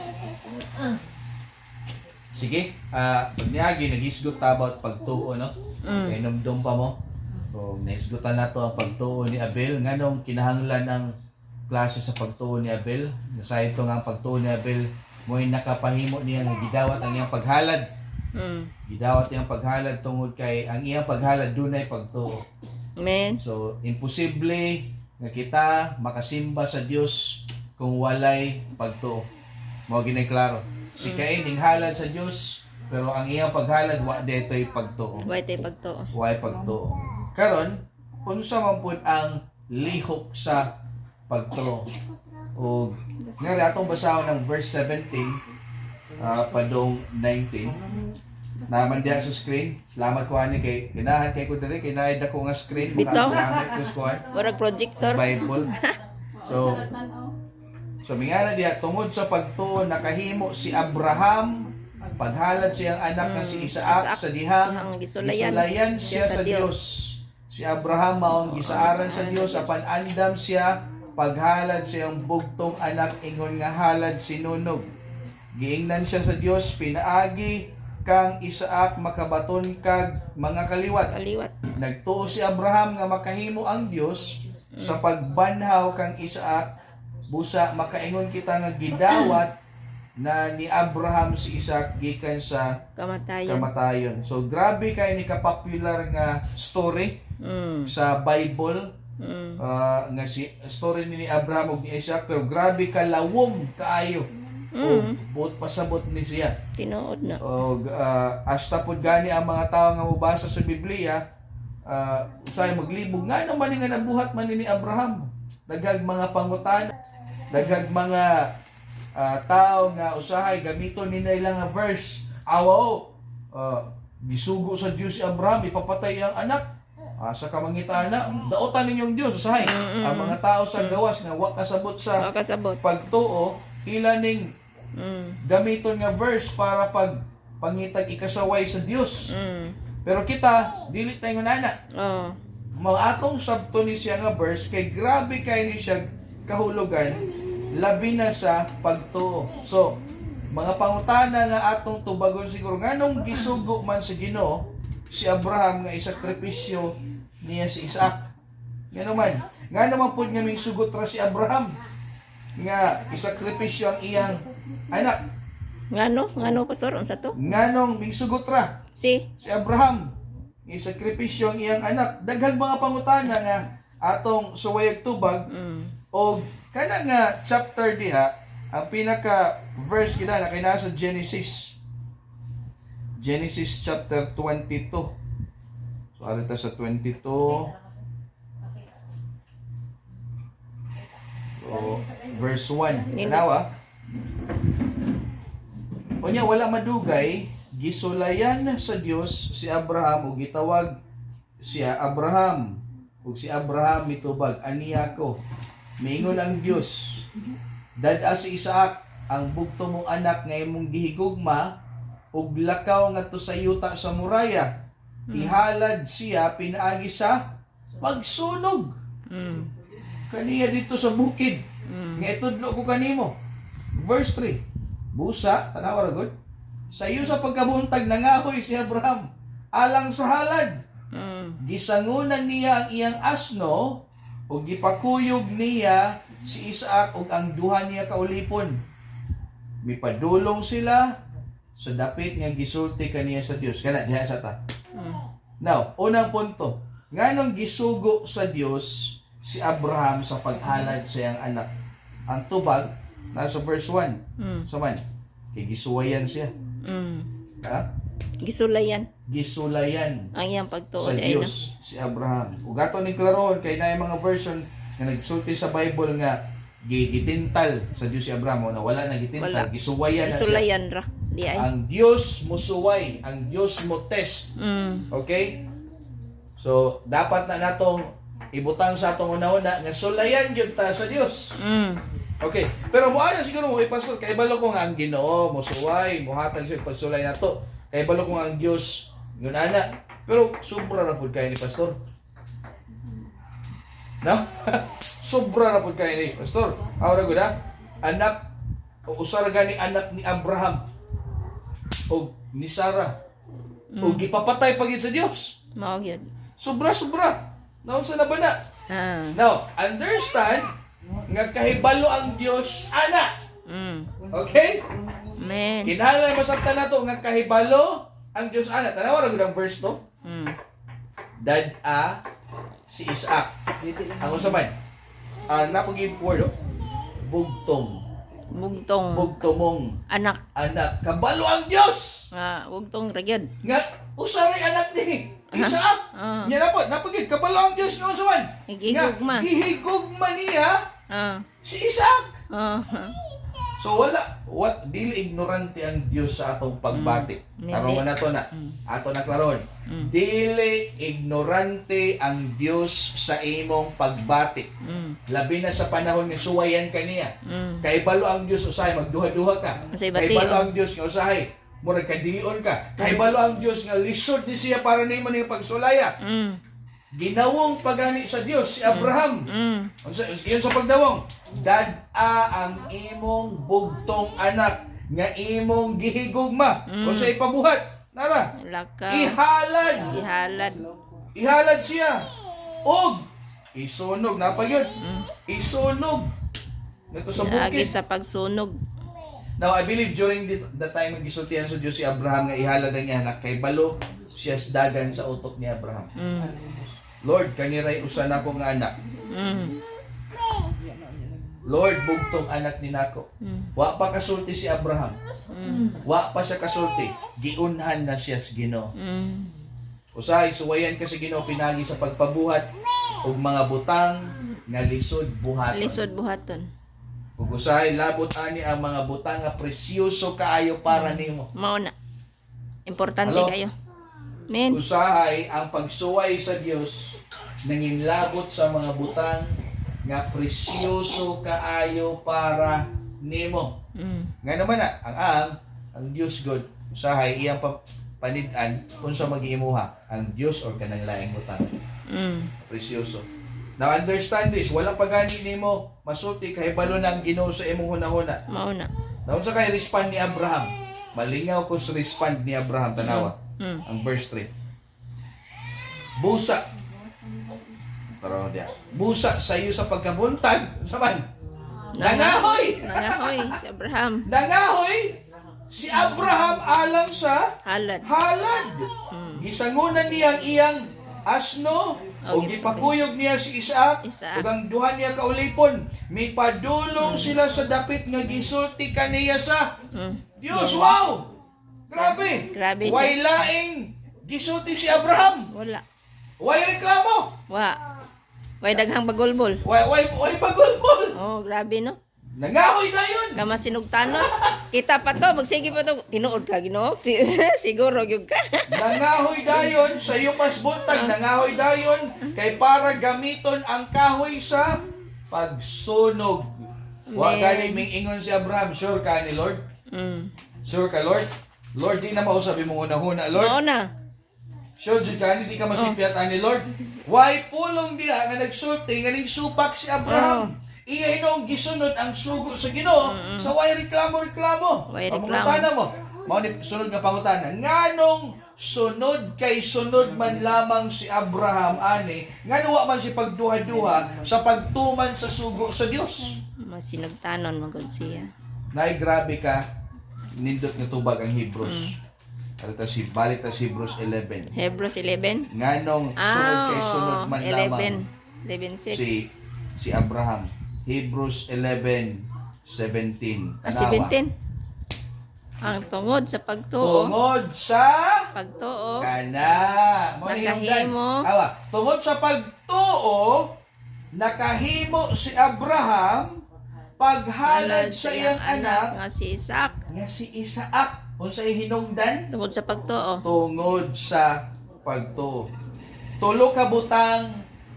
Sige, pag niagi naghisgot ta about pagtuo, no? Kay numdum pa mo. Kung nahisgutan nato ang pagtuo ni Abel, nganong kinahanglan ang klase sa pagtuo ni Abel? Nasayod to nga ang pagtuo ni Abel mo'y nakapahimo niya nga gidawat ang iyang paghalad. Gidawat iyang paghalad tungod kay ang iyang paghalad dunay pagtuo. Amen. So, imposible nga kita makasimba sa Dios kung walay pagtuo. Mao ginay klaro. Si Cain ninghalad sa Dios, pero ang iyang paghalad wa detoy pagtuo. Way tay pagtuo. Way pagtuo. Karon, unsa man pud ang lihok sa pagtuo? Og nga atong basahon ng verse 17 padong 19. Naman diha sa screen. Salamat ko ani kay ganahan kay ko diri kay naay dako nga screen. Bitaw. Makagamit ko sa kuan. Murag projector. Bible. So mingana diha tungod sa pagtuo nakahimo si Abraham paghalad siyang anak nga si Isaac, Isaac. sa dihang Ang gisulayan. gisulayan siya sa Dios. Si Abraham maong gisaaran sa Dios apan andam siya paghalad siyang bugtong anak ingon nga halad sinunog. Giingnan siya sa Dios pinaagi kang Isaac makabaton kag mga kaliwat. Kaliwat. Nagtuo si Abraham nga makahimo ang Dios sa pagbanhaw kang Isaac busa makaingon kita nga gidawat na ni Abraham si Isaac gikan sa Kamatayon. kamatayon. So grabe kay ni kapopular nga story sa Bible nga si story ni Abraham ug ni Isaac pero grabe kalawom kaayo. O buot pasabot ni siya. Tinuod na. Og hasta pud gani ang mga tao nga mobasa sa Biblia usahay maglibog nga naman nga nabuhat man ni Abraham. Daghag mga pangutana, daghag mga tao nga usahay gamiton nila ilang nga verse. Awa o gisugo sa Dios si Abraham ipapatay ang anak. Asa ka mangita na daotan ninyong Dios usahay. Ang mga tao sa gawas nga wa kasabot sa Wa kasabot. pagtuo ila ning gamiton nga verse para pag pangitag ikasaway sa Dios. Pero kita dili tayo nana. Oh. Mga atong sabto ni siya nga verse kay grabe kay ni siya kahulugan labi na sa pagtuo. So, mga pangutana nga atong tubagon siguro nganong gisugo man sa Ginoo si Abraham nga isakripisyo niya si Isaac. Ngano man, ngano man pud nga mingsugot ra si Abraham nga isakripisyo ang iyang anak. Ngano? Ngano, pastor? Unsa to? Nganong mingsugot ra Si si Abraham nga isakripisyo ang iyang anak. Daghang mga pangutana nga atong suwayag tubag. Og kana nga chapter diha, ang pinaka verse kita na kay nasa Genesis. Genesis chapter 22. So ari ta sa 22. So, verse 1. Tanawa. Unya wala madugay, gisulayan sa Dios si Abraham ug gitawag siya Abraham. Ug si Abraham mitubag, "Aniya ko." Miingon ang Dios, "Dad-a si Isaac, ang bugto mong anak nga imong gihigugma, ug lakaw ngadto sa yuta sa Moriah. Ihalad siya pinaagi sa pagsunog kaniya dito sa bukid nga itudlo ko kanimo." Verse 3. Busa, tanawa ra gud. Sa iyo sa pagkabuntag nangahoy si Abraham alang sa halad. Gisangunan niya ang iyang asno ug gipakuyog niya si Isaac ug ang duha niya ka ulipon. Mipadulong sila sa dapit nga gisulti kaniya sa Dios. Kana diha sa ta. Now, unang punto. Nganong gisugo sa Dios si Abraham sa paghalad sa iyang anak? Ang tubag nasa verse 1. So man, kay gisuwayan siya. Ha? Gisulayan Gisulayan ang iyang pagtuo sa ay no. Dios si Abraham. Ug ato ni klarohon kay naay mga version nga nagsulti sa Bible nga gitintal sa Dios si Abraham o na wala na gitintal, Wala. gisuwayan na siya. Gisulayan ra di ay. Ang Dios musuway, ang Dios mo test. Okay? So, dapat na natong ibutang sa atong una-una nga sulayan gyud ta sa Dios. Okay. Pero mo ana siguro mo, eh, pastor, kay balo ko nga ang Ginoo mosuway, mohatag siya pagsulay nato. Kay balo ko nga ang Dios yun ana. Pero sobra ra pud kay ni pastor. No? Sobra ra pud kay ni pastor. Awra gud ha. Anak o usa ra gani anak ni Abraham o ni Sarah. O gipapatay pa gyud sa Dios. Mao gyud. Sobra sobra. Naunsa na ba na? Ah. Now, understand nga kahibalo ang Dios ana. Okay? Amen. Kinahanglan masabtan nato nga kahibalo ang Dios ana. Tanawa ra gud ang verse to. Dad-a si Isaac. Ang unsa man? Ah, napagid word oh. Bugtong. Bugtong Bugtomong anak anak. Kabalo ang Dios nga bugtong ra gyud. nga usa ray anak ni Isaac. Nya napod, napagid kabalo ang Dios nga unsa man? Nga Gihigugma. gihigugma niya si Isaac. So wala, what dili ignorante ang Dios sa atong pagbati. Karon man nato na. Ato na klaron. Dili ignorante ang Dios sa imong pagbati. Labi na sa panahon nga suwayan ka niya. Kay balo ang Dios usahay magduha-duha ka. Usahay Kay bati, balo oh. ang Dios nga usahay murag kadilion ka. Kay balo ang Dios nga lisod ni siya para nimo ning pagsulaya. Ginawong pagani sa Dios si Abraham. Unsa iyon sa pagdawong? Dad-a ang imong bugtong anak nga imong gihigugma. Unsa ipabuhat? Nara. Lakaw. Ihalad. Ihalad. Ihalad siya. Og isunog na pa yun. Isunog. Ngadto sa Agi bukid. sa pagsunog. Now, I believe during the time nga gisultihan sa Dios si Abraham nga ihalad ang iyang anak kay balo siya sa dagan sa utok ni Abraham. Lord, kaniray usa nako nga anak. Lord, bugtong anak ni nako. Wa pa kasulti si Abraham. Wa pa siya kasulti. Giunhan na siya sa Ginoo. Usahay suwayan ka sa Ginoo pinagi sa pagpabuhat og mga butang nga lisod buhaton. Lisod buhaton. Ug usahay labot ani ang mga butang nga presyoso kaayo para nimo. Mao na. Importante Hello? kayo. Men. Usahay ang pagsuway sa Dios nanginlabot sa mga butang nga presyoso kaayo para nimo. Nga naman na, ang Dios God usahay iyang panid-an kung sa magiimuha ang Dios or kanang laing butang. Presyoso. Now understand this, wala pa gani nimo masulti kahibalo na ang Ginoo sa imong hunahuna. Mao na. Now unsa kay respond ni Abraham? Malingaw ko sa respond ni Abraham, tanawa. Ang verse 3. Busa. Tara diya. Busa sa iyo sa pagkabuntag. Unsa man? Nangahoy. Nangahoy si Abraham. Nangahoy si Abraham alang sa Halad. halad. Gisangunan niya ang iyang asno O, o gipakuyog niya si Isaac Isaac. ug ang duha niya kaulipon. Mipadulong sila sa dapit nga gisulti kaniya sa Dios. Wow! Grabe. Grabe siya. Way laing gisulti si Abraham. Wala. Way reklamo. Wa. Way daghang bagulbol. Way pagulbol. Oh, grabe no. Nangahoy na yun. Kama sinugtanon. Kita pa to, magsige pa to. Tinuod ka Ginoo. Siguro gyud ka. Nangahoy dayon sa iyo pas buntag, nangahoy dayon kay para gamiton ang kahoy sa pagsunog. Wa Amen. gani ming ingon si Abraham, sure ka ni Lord? Sure ka Lord? Lord, di na mausap imong una-huna, Lord. Mao na. Sure jud ka ni di ka masipyat ani Lord. Why pulong diha nga nagsulti nga ning supak si Abraham? Iya hinuong gisunod ang sugo sa Ginoo sa way reklamo-reklamo. Way reklamo. Pangutana mo. Mao ni sunod nga pangutana. Nganong sunod kay sunod man lamang si Abraham ani, ngano wa man si pagduha-duha sa pagtuman sa sugo sa Dios? Masinugtanon man gud siya. Nay grabe ka, nindot nga tubag ang Hebrews. Alta si balik ta si Hebrews 11. Hebrews 11. Nganong sunod kay sunod man 11. lamang 11:6. si Abraham. Hebrews 11:17. Ah, 17. Ang tungod sa pagtuo. Tungod sa Pagtuo. kana. Mo ni hinungdan. Nakahimo. Awa, tungod sa pagtuo nakahimo si Abraham paghalad sa iyang anak nga si Isaac. nga si Isaac. Unsay hinungdan? Tungod sa pagtuo. Tungod sa pagtuo. Tulo ka butang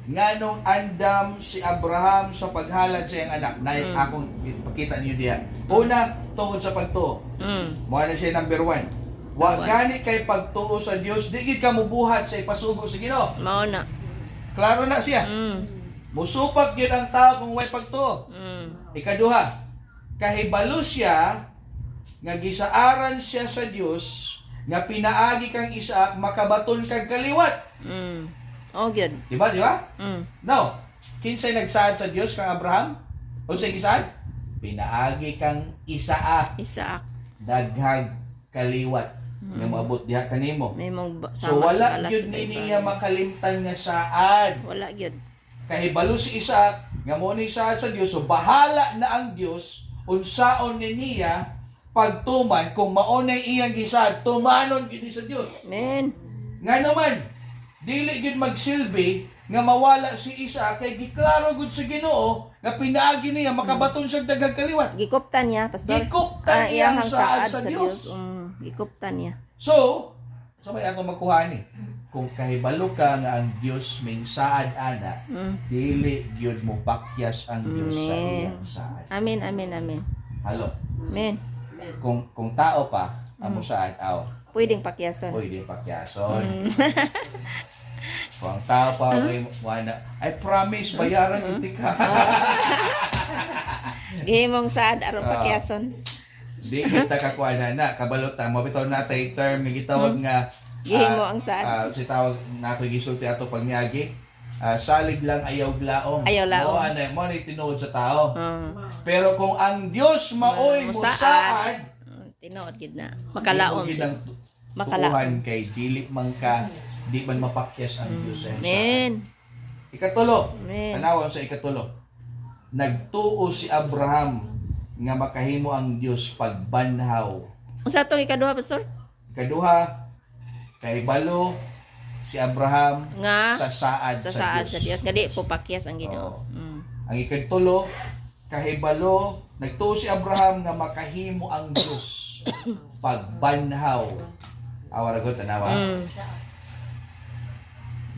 nganong andam si Abraham sa paghalad sa iyang anak. Nay, akong ipakita niyo diha. Una, tungod sa pagtuo. Mo na siya number 1. Wa Number one. gani kay pagtuo sa Dios, di gid ka mubuhat sa ipasugo sa Ginoo. Mao na. Klaro na siya. Musupak gyud ang tao kung way pagtuo. Ikaduha, kahibalo siya nga gisaaran siya sa Dios nga pinaagi kang Isaac makabaton kag kaliwat. Oh, gyud. Di ba? Now, kinsay nagsaad sa Dios kang Abraham? Unsay gisaad? Pinaagi kang Isaac. Isaac. Daghag kaliwat nga moabot diha kanimo. May mong So sama wala sa alas gyud sa ni iba. niya makalimtan nga saad. Wala gyud. Kahibalo si Isaac nga mo ni saad sa Dios, so bahala na ang Dios unsaon ni niya pagtuman kung maunay iyang gisaad, tumanon gyud ni sa Dios. Amen. Nga naman, dili gyud magsilbi nga mawala si Isaac kay giklaro gud sa Ginoo nga pinaagi niya makabaton siya daghang kaliwat. Gikuptan niya, pastor. Gikuptan niya ang iyang saad sa Dios. Gikuptan niya. So, sa may ako makuha ni, kung kahibalo ka nga ang Dios may saad ana, dili gyud mo pakyas ang Dios sa Amen. iyang saad. Amen, amen, amen. Halo. Amen. Kung tao pa, amo saad aw. Pwedeng pakyason. Pwede pakyason. Kung ang tao pa, ay, wala. I promise, bayaran yung ka. Gihimong saad aron pakyason. Di kita kakuha na na. Kabalo ta. Mabitaw na tay term nga gitawag nga Gihimo ang saad. Si tawag na ako gisulti ato pag niagi. Salig lang ayaw laong. Ayaw laong. Mo ano, mo ni tinuod sa tao. Pero kung ang Dios maoy mo Musaad. saad, Tinuod gid na. Makalaom. Di mo ginang Makalaom. tuuhan kay dili man ka, di man mapakyas ang Dios sa iyang saad. Amen. Ikatulo. Amen. Tanawan sa ikatulo. Nagtuo si Abraham nga makahimo ang Dios pagbanhaw. Unsa tong ikaduha, pastor? Ikaduha, kahibalo si Abraham Nga sa saad sa sa, saad Dios. sa Dios nga di po pakyas ang Ginoo. Oo. Ang ikatulo, kahibalo, nagtuo si Abraham nga makahimo ang Dios pagbanhaw. Awa ra gud tanawa.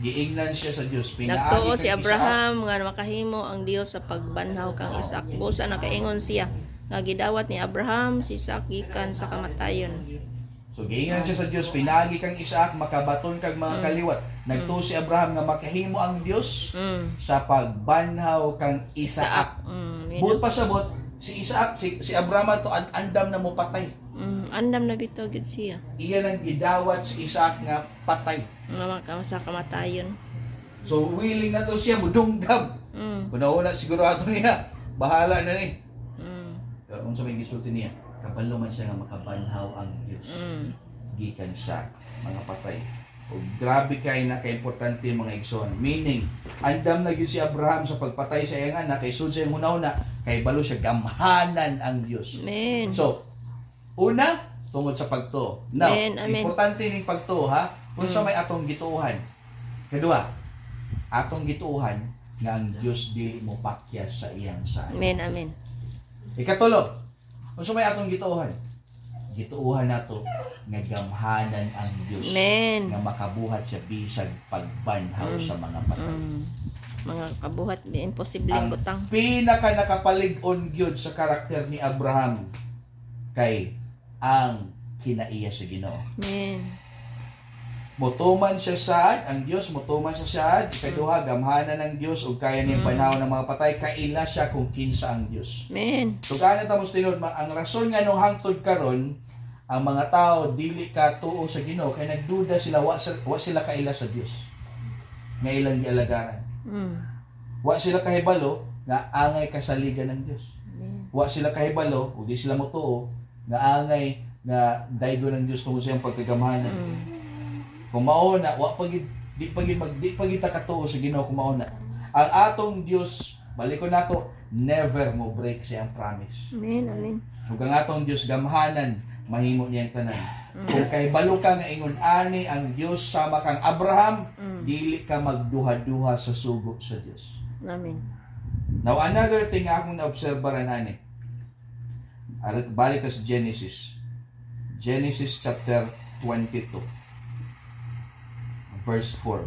Giingnan siya sa Dios. Pinaagi Nagtuo kang si Isaac. Abraham nga makahimo ang Dios sa pagbanhaw kang Isaac. Busa nakaingon siya nga gidawat ni Abraham si Isaac gikan sa kamatayon. So giingan siya sa Dios, pinagi kang Isaac makabaton kag mga kaliwat. Nagtuo si Abraham nga makahimo ang Dios sa pagbanhaw kang Isaac. Yun. Buot pasabot si Isaac, si Abraham to andam na mo patay. Andam na bitaw gid siya. Iya nang gidawat si Isaac nga patay. Nga sa kamatayon. So willing na to siya mudunggab. Una-una sigurado niya, bahala na ni. Pero unsa may gisulti niya, kabalo man siya nga makabanhaw ang Dios gikan sa mga patay. O grabe kay na kaimportante mga igsoon. Meaning, andam na gyud si Abraham sa pagpatay sa iyang anak kay sud sa iyang hunahuna, kay balo siya gamhanan ang Dios. Amen. So, una, tungod sa pagtuo. Now, Amen, amen. importante ning pagtuo ha, unsa may atong gituohan. Kadua, atong gituohan nga ang Dios dili mo pakyas sa iyang saad. Amen, amen. Ikatulo, unsa may atong gituohan? Gituohan nato nga gamhanan ang Dios Amen. nga makabuhat siya bisag pagbanhaw sa mga patay. Mga kabuhat di imposible Ang butang. pinaka nakapalig-on gyud sa karakter ni Abraham kay ang kinaiya sa Ginoo. Amen. Motuman siya saad, ang Dios motuman siya saad. Ikaduha, gamhanan ng Dios ug kaya niyang panahon ng mga patay, kaila siya kung kinsa ang Dios. Amen. Tuganan ta mo sa tinuod, ang rason nga nung hangtod karon ang mga tao dili ka tuo sa Ginoo kay nagduda sila wa sila kaila sa Dios nga ilang gialagaran. Wa sila kahibalo nga angay kasaligan ng Dios. Wa sila kahibalo ug di sila motuo nga angay nga daygo ng Dios tungod sa iyang pagkagamhanan. Kung mao na wa pa gid di pa gid mag di pa gid ta katuo sa Ginoo kung mao na. Ang atong Dios, balikon nako, never mo break sa iyang promise. Amen, amen. Ug ang atong Dios gamhanan, mahimo niyang tanan. Kung kahibalo ka nga ingon ani ang Dios sama kang Abraham, dili ka magduha-duha sa sugo sa Dios. Amen. Now another thing akong naobserbaran ani. Arit balik ka sa Genesis. Genesis chapter 22. Verse 4.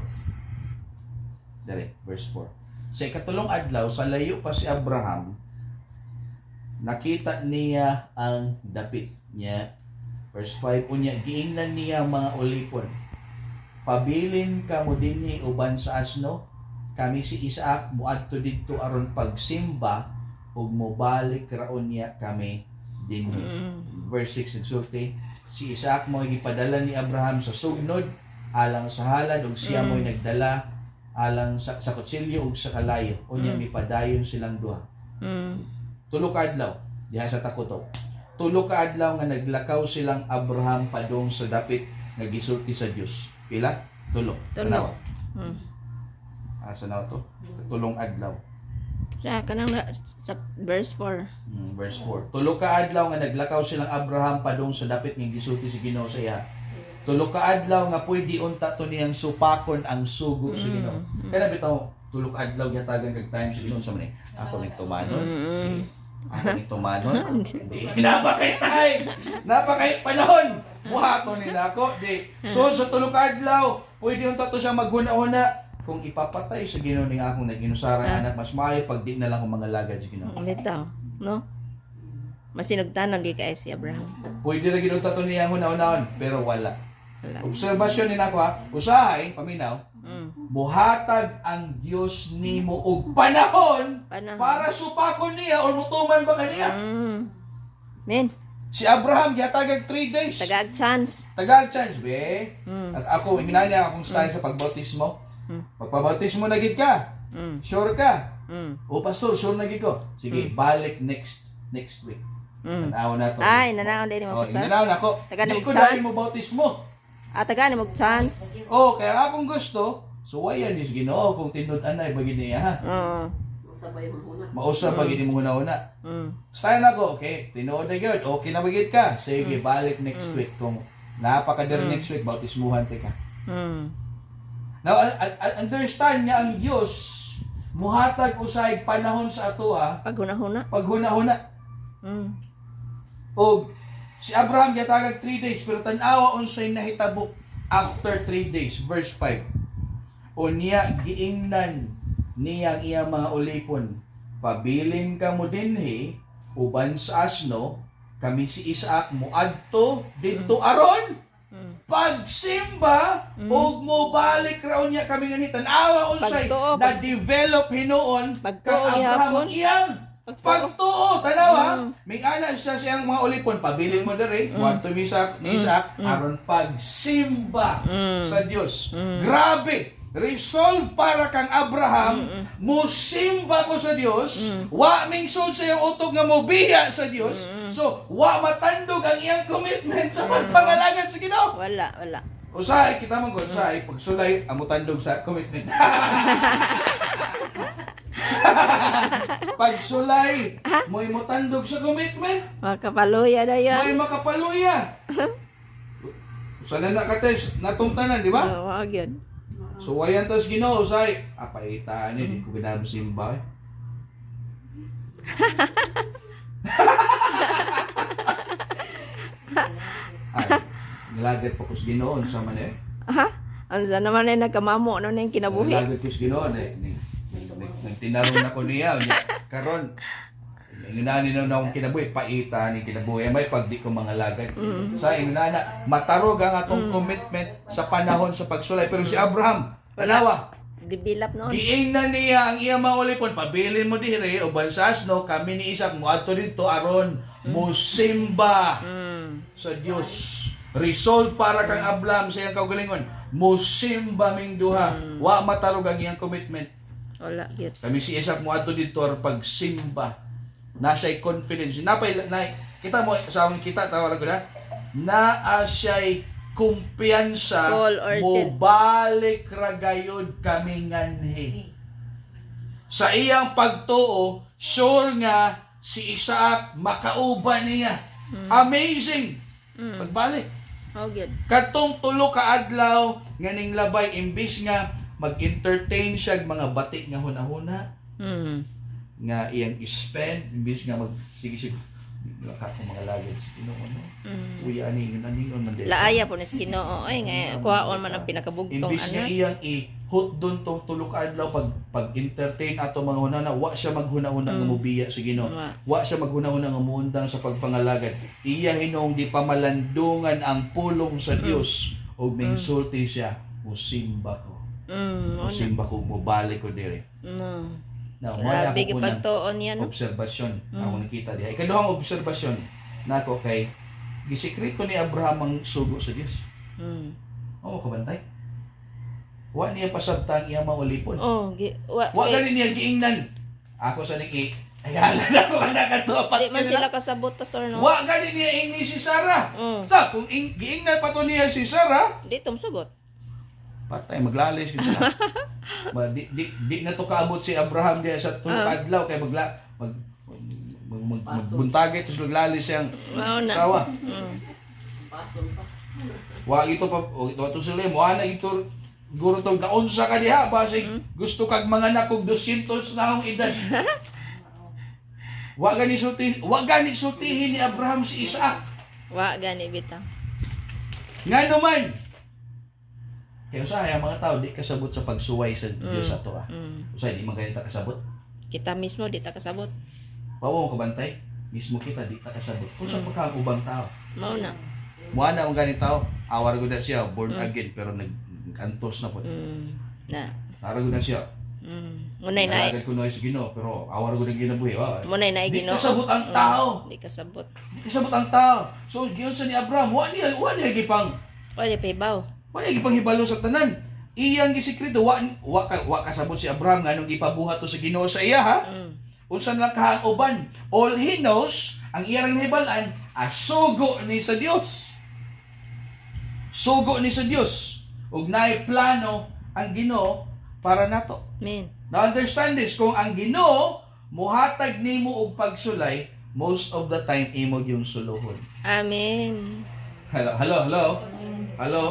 Dere, verse 4. Sa ikatulong adlaw, sa layo pa si Abraham, nakita niya ang dapit niya. Verse 5, unya, giingnan niya ang mga ulipon. Pabilin ka mo dinhi uban sa asno, kami si Isaac muadto didto aron pagsimba ug mobalik raon niya kami dinhi. Verse 6 nagsulti, si Isaac mo gipadala ni Abraham sa sugnod alang sa halad ug siya mo'y nagdala alang sa kutsilyo ug sa kalayo. Unya mipadayon silang duha. Tulo ka adlaw diha sa Takutok. Tulo ka adlaw nga naglakaw silang Abraham padung sa dapit nga gisulti sa Dios. Pila? Tulo. Tulo. Asa na to? Tulong adlaw. Sa kanang sa verse 4. Verse 4. Tulo ka adlaw nga naglakaw silang Abraham padung sa dapit nga gisulti sa Ginoo sa iya. Tulo ka adlaw nga pwede unta to niyang supakon ang sugo sa Ginoo. Kaya bitaw tulo ka adlaw gihatagan kag time sa Ginoo sa man. Ako ning tumanon. Ako ning tumanon. Di napakay time. Napakay panahon. Buhaton ni nako di. So sa tulo ka adlaw pwede unta to siya maghuna-huna kung ipapatay sa Ginoo ning akong naginusarang anak, mas maayo pag di na lang ko mga lagad sa Ginoo. Bitaw, no? Masinugtanon di kay si Abraham. Pwede ra Ginoo tato niya huna-hunahon, pero wala. Obserbasyon ni nako ha, usahay paminaw, muhatag ang Dios nimo og panahon para supakon niya or mutuman ba kaniya. Men. Si Abraham gihatagag 3 days. Tagag chance. Tagag chance, be. At ako ingnan niya akong style sa pagbautismo. Pagpabautismo na gid ka. Sure ka? O pastor, sure na gid ko. Sige, balik next week. Tanaw na to. Ay, nanaw din mo pastor. Nanaw na ko. Taga Di ko dahil mo bautismo. Ah, taga mo chance. Oh, kaya akong gusto, suwayan is Ginoo kung tinud-anay ba gid niya ha. Oo. Mausap ba gid mo una-una. Style na ko, okay, tinuod na gyud. Okay na ba gid ka? Sige, balik next week kung napakadir next week bautismuhan ti ka. Now, understand nga ang Dios muhatag usay panahon sa atoa paghuna-huna. Paghuna-huna. Og si Abraham gihatagag 3 days pero tan-awa unsay nahitabo after 3 days, verse 5. Unya giingnan niya ang iyang mga ulipon, pabilin ka mo dinhi uban sa asno, Kami si Isaac moadto didto aron pagsimba ug mobalik ra unya kami ngani. Tan-awa unsay Pagtuo, na develop hinuon Pagtuo kang Abraham gihapon. ang iyang Pagtuo. pagtuo. Tanawa, may ana siya siyang mga ulipon, pabilin mo diri, moadto mi Isaac, ni Isaac aron pagsimba sa Dios. Grabe. Resolve para kang Abraham, musimba ko sa Dios, wa mingsud sa iyang utok nga mobiya sa Dios. So, wa matandog ang iyang commitment sa pagpangalagad sa Ginoo. Wala, wala. Usahay kita man gud, usahay pagsulay ang mutandog sa commitment. Pagsulay, mo'y mutandog sa commitment, Makapaluya na yan. mo'y makapaluya. Usa na kates, natong tanan, di ba? Oo, mao gyud. So wayan tas Ginoo usahay, apaitan ni di ko ginam simba. Eh. Ay, nilagad pa ko sa Ginoo sa man eh. Ha? Ano naman ay nagkamamo no na yung kinabuhi. Nilagad ko sa Ginoo eh. Nagtinarong na ko niya. Unya, karon ingunani na akong kinabuhi, paita ni kinabuhi. May pag di ko mga lagad. Sa ingunana, matarog ang atong commitment sa panahon sa pagsulay. Pero si Abraham, tanawa, Develop noon. giingnan niya ang iyang mga ulipon. Pabilin mo dire o bansas no, kami ni Isaac moadto didto aron musimba sa Dios. Resolve para kang Abraham sa iyang kaugalingon. Musimba ming duha. Wa matarog ang iyang commitment. Wala gyud. Kami si Isaac moadto didto aron pagsimba. Na siya'y confidence. Napay na kita mo sa akong kita tawag ko na naa siya'y kumpiyansa Call urgent. mobalik ra gayud kami nganhi. Sa iyang pagtuo, sure nga si Isaac makauban niya. Amazing. Pagbalik. Mao gyud. Katong tulo ka adlaw nga ning labay imbis nga mag-entertain siya og mga batik nga hunahuna nga iyang i-spend imbis nga mag sige sige laka ko mga lagad sa Ginoo no. Uy ani yun ani yun man di. Laaya po ni sa Ginoo oy nga kuhaon man ang pinakabugtong Imbis nga ana. iyang i-hoot doon tong tulo ka adlaw pag pag-entertain ato mga hunahuna, wa siya maghuna-huna nga mobiya sa Ginoo. Wa. Wa siya maghuna-huna nga muundang sa pagpangalagad. Iya hinuong di pamalandungan ang pulong sa Dios ug mingsulti siya, musimba ko. Mao na. Musimba ko, mobalik ko dire. No. Now, wala Grabe ko unang gipagtuon niya no. obserbasyon na akong nakita diha. Ikaduhang obserbasyon nako kay gisikreto ni Abraham ang sugo sa Dios. Oo, kabantay. Wa niya pasabtang iya mga ulipon. Oh, gi, wa, Wa kay- gani niya giingnan. Ako sa ning i ayalan ako anak ato Di man sila kasabot pastor no. Wa gani niya ingni si Sarah. Sa kung giingnan pa to niya si Sarah, Di tumsugot. patay maglalis gyud sila. Ma, di, di, di na to kaabot si Abraham diya sa tulo ka adlaw kay magla mag mag, mag, magbuntagay to maglalis siyang Mao na. asawa. Wa ito pa o ito ato sila mo ana ito guro tong naunsa ka diha basig gusto kag mga anak og 200 na akong edad. Wa gani sultihin ni Abraham si Isaac. Wa gani bitaw. Ngano man? Kaya usahay ang mga tao di kasabot sa pagsuway sa Dios ato ah. Usahay di man ganita kasabot. Kita mismo di ta kasabot. Wa mo kabantay mismo kita di ta kasabot. Unsa pa ka ang ubang tao? Mao na. Muana na ang ganit tao, awar gud na siya born again pero nag-antos na po. Na. Ara gud na siya. Munay na. Nalagad ko na sa Ginoo pero awar gud ang ginabuhi. Wa. Munay na Di Ginoo. kasabot ang tao. Di kasabot. Di kasabot ang tao. So giyon sa ni Abraham, wa niya gipang Wa di pahibaw. wa niya gipang hibalo sa tanan. Iyang gisikreto wa kasabot si Abraham nganong gipabuhat to sa Ginoo sa iya ha. Unsa lang kahauban. All he knows, ang iyang nahibalan, asugo ni sa Dios. Sugo ni sa Dios. Ug naay plano ang Ginoo para nato. Amen. Now understand this, kung ang Ginoo muhatag nimo og pagsulay, most of the time imo yung suluhon. Amen. Hello, hello, hello. Hello.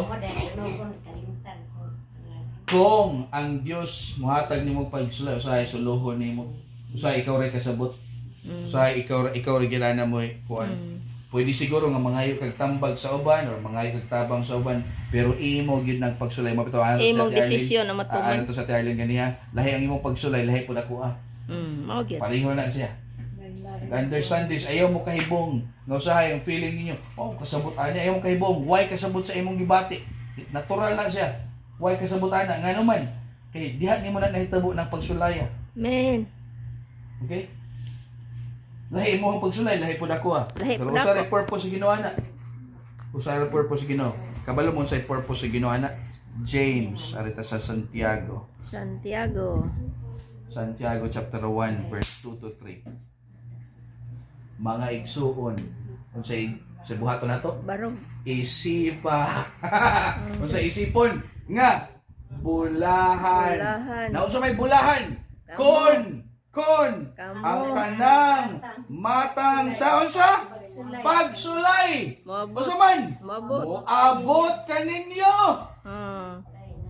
Kung ang Dios muhatag nimo og pagsulay, usahay suluhon nimo. Usahay ikaw ray kasabot. Usahay ikaw ray gilana mo kuan. Pwede siguro nga mangayo kag tambag sa uban or mangayo kag tabang sa uban, pero imo gyud nang pagsulay mo bitaw ano Imong desisyon na matuman. Ano to sa Ate Arlene ganiha, lahi ang imong pagsulay, lahi pud ako ah. Mao gyud. Pareho na siya. Understand this, ayaw mo kahibong. Nga usahay ang feeling ninyo, oh, kasabot ani, ayaw mo kahibong. Why kasabot sa imong gibati? Natural na siya. Why kasabot ana? Ngano man? Kay diha nimo na nahitabo ng pagsulaya. Amen. Okay? Lahi mo ang pagsulay, lahi pud ako ah. Lahi Pero pud usa ako. ray purpose sa Ginoo ana. Usa ray purpose sa Ginoo. Kabalo mo unsay purpose sa Ginoo ana? James arita sa Santiago. Santiago. Santiago chapter 1 verse 2 to 3. Mga igsuon, unsay sa buhaton nato? Barog. Isipa. Unsay isipon nga bulahan. Bulahan. Na unsa may bulahan? Kamo. Kon Kamo. ang tanang matang sa unsa? Pagsulay. Moabot. Unsa man? Moabot. Moabot kaninyo.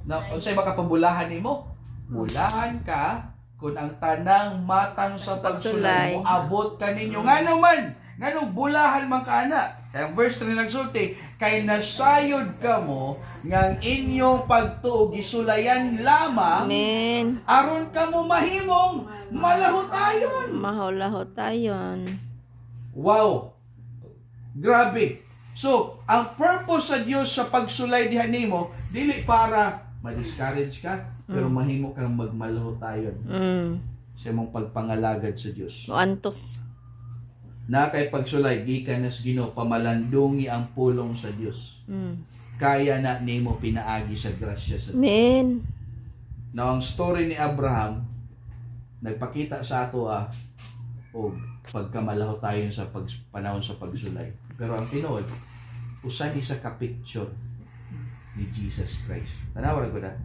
Na unsay makapabulahan nimo? Bulahan ka kung ang tanang matang sa Pagsulay. pagsulay moabot kaninyo. Ngano man? Ngano bulahan man ka ana? Kaya ang verse 3 nagsulti, kay nasayod kamo nga ang inyong pagtuo gisulayan lamang Amen. aron kamo mahimong malahutayon. Mahulahutayon. Wow. Grabe. So, ang purpose sa Dios sa pagsulay diha nimo dili para ma-discourage ka, pero mahimo kang magmalahutayon sa imong pagpangalagad sa Dios. Moantos. Na kay pagsulay gikan na sa Ginoo pamalandungi ang pulong sa Dios. Kaya na nimo pinaagi sa grasya sa Dios. Amen. Now, ang story ni Abraham nagpakita sa ato og pagkamalahutayon sa panahon sa pagsulay. Pero ang tinuod, usa ni sa ka-picture ni Jesus Christ. Tanawa ra ko na.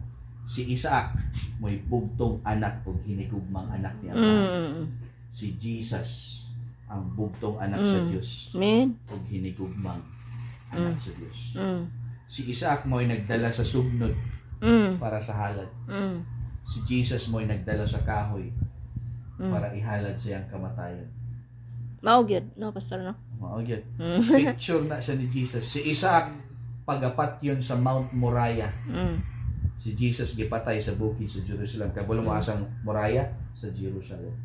Si Isaac mo'y bugtong anak o hinigugmang anak ni Abraham. Si Jesus ang bugtong anak sa Dios Amen. o hinigugmang anak sa Dios. Si Isaac mo'y nagdala sa sugnod para sa halad. Si Jesus mo'y nagdala sa kahoy para ihalad siyang kamatayan. Mao gyud, no pastor no. Mao gyud. Picture na siya ni Jesus. Si Isaac pagapat yun sa Mount Moriah. Si Jesus gipatay sa bukid sa Jerusalem. Kabalo mo asang Moriah? Sa Jerusalem.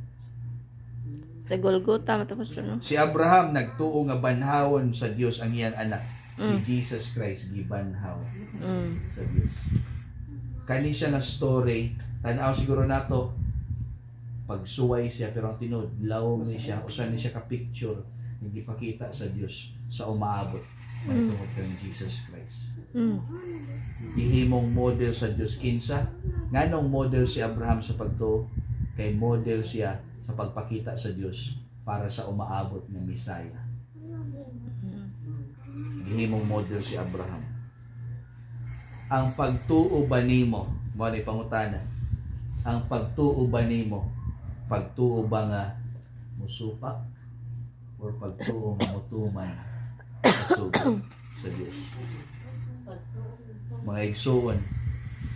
Sa Golgotha man to pastor no. Si Abraham nagtuo nga banhawon sa Dios ang iyang anak. Si Jesus Christ gibanhaw sa Dios. Kani siya nga story, tan-aw siguro nato pagsuway siya pero ang tinuod lawom ni siya usa ni siya ka picture nga gipakita sa Dios sa umaabot mahitungod kang Jesus Christ. Gihimong model sa Dios kinsa? Nganong model si Abraham sa pagtuo? Kay model siya sa pagpakita sa Dios para sa umaabot nga Mesaya. Gihimong model si Abraham. Ang pagtuo ba nimo, mao ni pangutana. Ang pagtuo ba nimo, pagtuo ba nga musupak or pagtuo nga mutuman sa sugo sa Dios? Mga igsuon,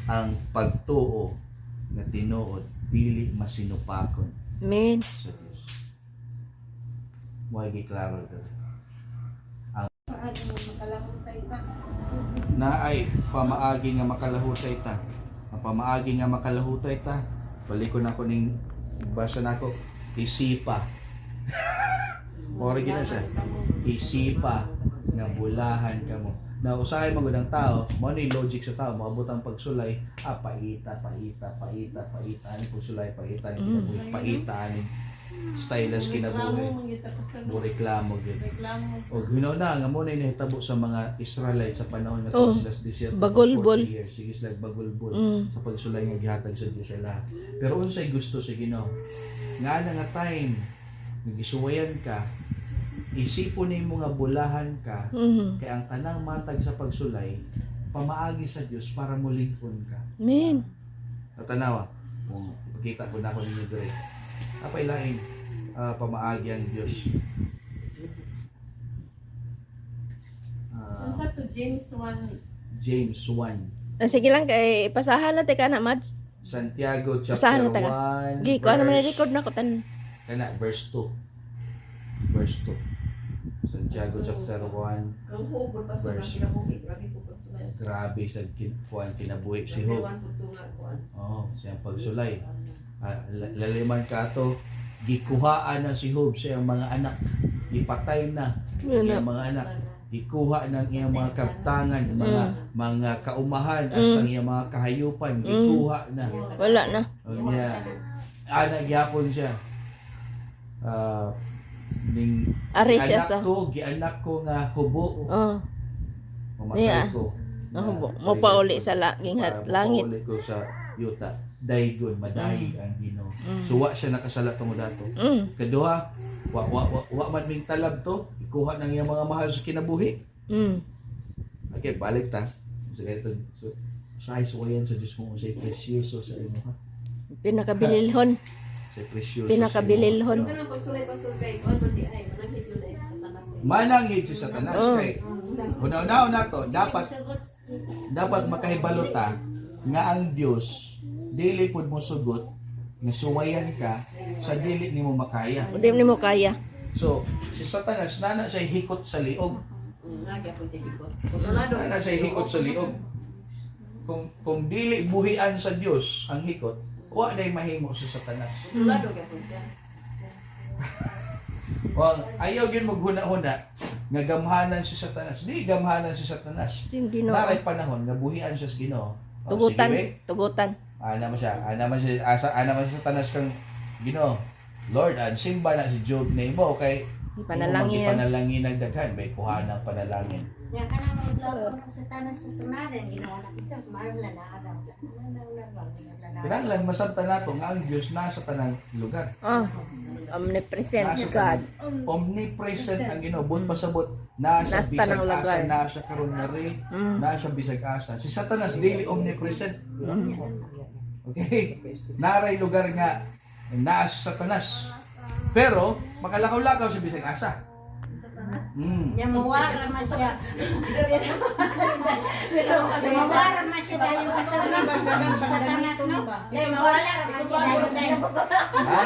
ang pagtuo nga tinuod dili masinupakon Amen. sa Dios. Mo'y giklaro diri. Paagi mo makalahutay ta. Naay pamaagi nga makalahutay ta. Ang pamaagi nga makalahutay ta, balikon ako ning basa nako, isipa. Mao ra gyud na siya. Isipa nga bulahan kamo. Na usahay man gud ang tao, mao ni logic sa tao, moabot ang pagsulay, paita, paita, paita, paita ani pagsulay, paita ani kinabuhi, paita ani stylus kinabuhi. Reklamo man gyud ta, Pastor. Mo reklamo gyud. Reklamo. O ginaw na nga mo na nahitabo sa mga Israelite sa panahon nga Oh, sila sa desierto for bagulbol. 40 years. Sige sila bagulbol sa pagsulay nga gihatag sa Dios sila. Pero unsay gusto sa Ginoo? Nga na nga time nga gisuwayan ka, isipon nimo nga bulahan ka, kay ang tanang matag sa pagsulay pamaagi sa Dios para mulig-on ka. Amen. Tatanawa, kung ipakita ko na ako ninyo dire. Apay lain pamaagi ang Dios. Unsa to James 1? James 1. Sige lang kay pasahan na ka na Mads. Santiago chapter Basahan na taga. 1. Gi ko ano man record na ko tan. Kana verse 2. Verse 2. Santiago chapter 1. Kang hubol pastor Verse. ang kinabuhi, grabe po pagsulay. Grabe sa kuan kinabuhi si Job. Number 1 po tunga kuan. Oo, siyang pagsulay. Laliman ka ato, Gikuhaan na si Job sa iyang mga anak. Gipatay na ang iyang mga anak. Gikuha ng iyang mga kaptangan, mga kaumahan, as ang iyang mga kahayupan, gikuha na. Wala na. Unya, ana gyapon siya. Ah, ning Ari siya anak sa ko, gianak ko nga hubo, Oh, mamatay Niya. ko. Nahubo. Mopauli sa laging Para langit. mapauli ko sa yuta. Daygon, madayeg ang Ginoo. So wa siya nakasala tungod ato. Kaduha, wa wa wa, wa man ming talab to, ikuha nang iyang mga mahal sa kinabuhi. Okay, balik ta. Sa ganito, so, sa suwayan sa Diyos mo, sa presyoso sa imo ha. Pinakabililhon. Sa presyoso. Pinakabililhon. Sa imo. Kanang pagsulay pasulay, kuan man di ay mananghid yun ay sa tanas. Mananghid si Satanas kay una-una na to, dapat dapat makahibalo ta nga ang Dios dili pud mo sugot nga suwayan ka sa dili nimo makaya. Hindi mo kaya. So, si Satanas nana siya hikot sa liog. Nagyapon siya hikot. Kontrolado. Nana siya hikot sa liog. Kung dili buhian sa Dios ang hikot, wa nay mahimo sa Satanas. Kontrolado gyapon siya. Wang ayaw gyud maghuna-huna nga gamhanan si Satanas. Di gamhanan si Satanas. Sing Ginoo. Naray panahon nga buhian siya sa Ginoo. Oh, Tugutan, sige, be. tugutan. Ana man siya, ana man siya, asa ana man siya Satanas kang Ginoo. Lord, an simba na si Job nimo kay Ipanalangin. Panalangin ang daghan, may kuha ng panalangin. Yang kanang maglaw ng Satanas pastor na ginawa na kita, marla na adam. Kinahanglan masabtan nato nga ang Dios nasa tanang lugar. Oh, omnipresent Nasa God. tanang- Omnipresent ang Ginoo, buot pasabot nasa Nasa bisag tanang asa, lugar. nasa karon na rin, nasa bisag asa. Si Satanas dili omnipresent. Okay? Naray lugar nga naa si Satanas. Pero makalakaw-lakaw si bisag asa. Nya mawara man siya. Mawara man siya dayon pastor na Satanas no. Kay mawala ra man siya dayon dayon. Ha?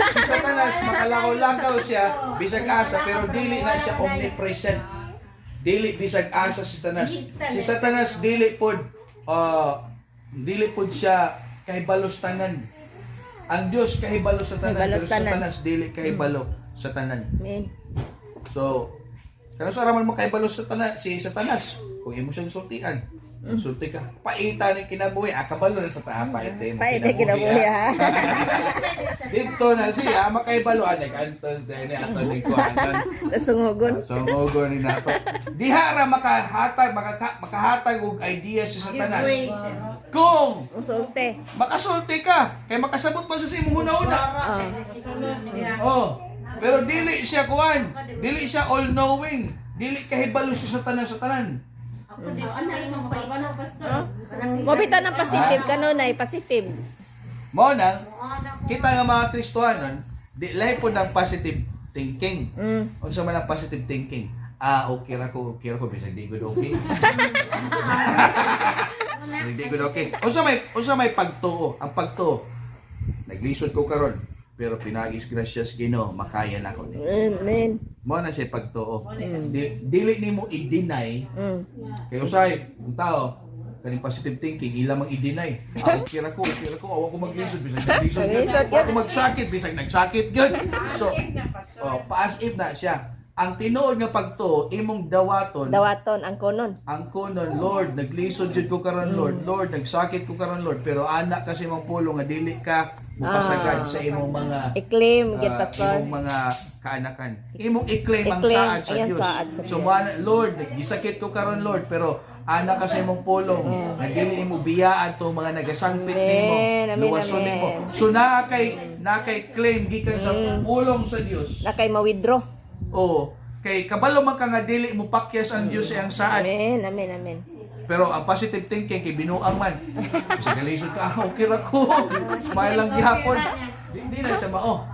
Si Satanas makalakaw-lakaw siya bisag asa pero dili na siya omnipresent. Dili bisag asa si Satanas. Si Satanas dili pod dili pod siya kahibalos tanan. Ang Dios kahibalo sa tanan Kahibalo pero si sa tanan. Satanas dili kahibalo sa tanan. Amen. So, kano sa raman mo kahibalo sa tanan si Satanas kung imo siyang sultian. Sulti ka. Paita ni kinabuhi, kabalo na sa taa, paita mo Paita kinabuhi ha. Dito na siya, makaibalo anak antos din ato ni kuan. Sungugon. So ngogo ni nato. Diha ra makahatag makahatag og idea si Satanas. Kung Musulte. makasulti ka, kay makasabot pa siya sa imong huna-huna. Oh. Oh. Pero dili siya kuan, dili siya all knowing, dili kahibalo si Satanas sa tanan. Ano imong pagpanaw pastor? Mabita ng positive kanunay, positive. Mao nang kita nga mga Kristohanon, di lahi po ng positive thinking. Unsa man ang positive thinking? Ah, okay ra ko, bisag di gud okay. Bisag di gud okay. Unsa may pagtuo? Ang pagtuo. Naglisod ko karon, pero pinagis gracias Ginoo, makaya na ko ni. Amen. Mao na siya pagtuo. Dili nimo i-deny kay usay ang tao kaning positive thinking ila mang i-deny. Ah, okay ra ko, awa ko maglisod bisag naglisod gyud. Naglisod Awa ko magsakit bisag nagsakit gyud. So, oh, paas if na siya. Ang tinuod nga pagtuo imong dawaton Dawaton ang konon. ang kunon, Lord, naglisod jud ko karon Lord. Lord, nagsakit ko karon Lord, pero anak kasi imong pulong nga dili ka mupasagad sa imong mga I-claim gid pastor. imong mga kaanakan. Imong i-claim ang I-claim, saad sa ayan, Dios. saad sa So Diyos. Lord, gisakit ko karon Lord, pero anak ka sa imong pulong, nga dili nimo biyaan to mga nagasangpit nimo, Amen, amen, luwason amen. nimo. So naa kay claim gikan sa pulong sa Dios. Na kay ma-withdraw. Oo, kay kabalo man ka nga dili mo pakyas ang Dios sa iyang saad. Amen, amen, amen. Pero ang positive thinking kay binuang man. Kasi galisod ka, ah, okay ra ko. Smile lang gihapon. Di na siya mao.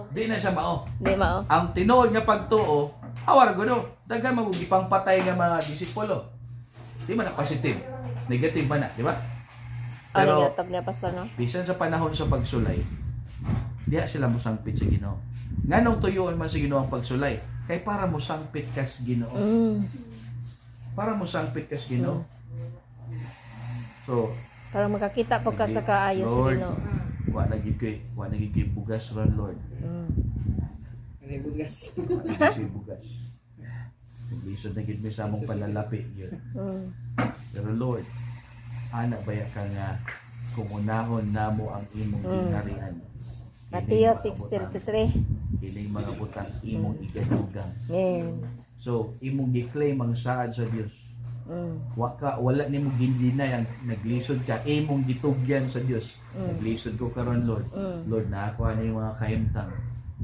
Di na siya mao. Di mao. Ang tinuod nga pagtuo, awar guno. Daghan man og gipangpatay nga mga disipulo. Di man na positive. Negative man na, di ba? Pero, Pero ano niya pastor no? bisan sa panahon sa pagsulay, diha sila mosangpit sa Ginoo. Nganong tuyoon man sa Ginoo ang pagsulay? Kay para mosangpit ka sa Ginoo. Para mosangpit ka sa Ginoo. So, Para makakita po ka sa kaayo sa Lord, Ginoo. Wa na gyud koy bugas ron, Lord. Ano yung bugas? Wa na gyud koy bugas. Lisod na gyud mi sa among panlalapi yun. Pero Lord, ana baya ka nga kung unahon namo ang imong gingharian. Mateo 6:33. Kining mga butang imong igadugang. Amen. So, imong gi-claim ang saad sa Dios. Wala nimo gindinay ang naglisod ka, imong gitugyan sa Dios. Naglisod ko karon, Lord. Lord, naakuha na yung mga kahimtang.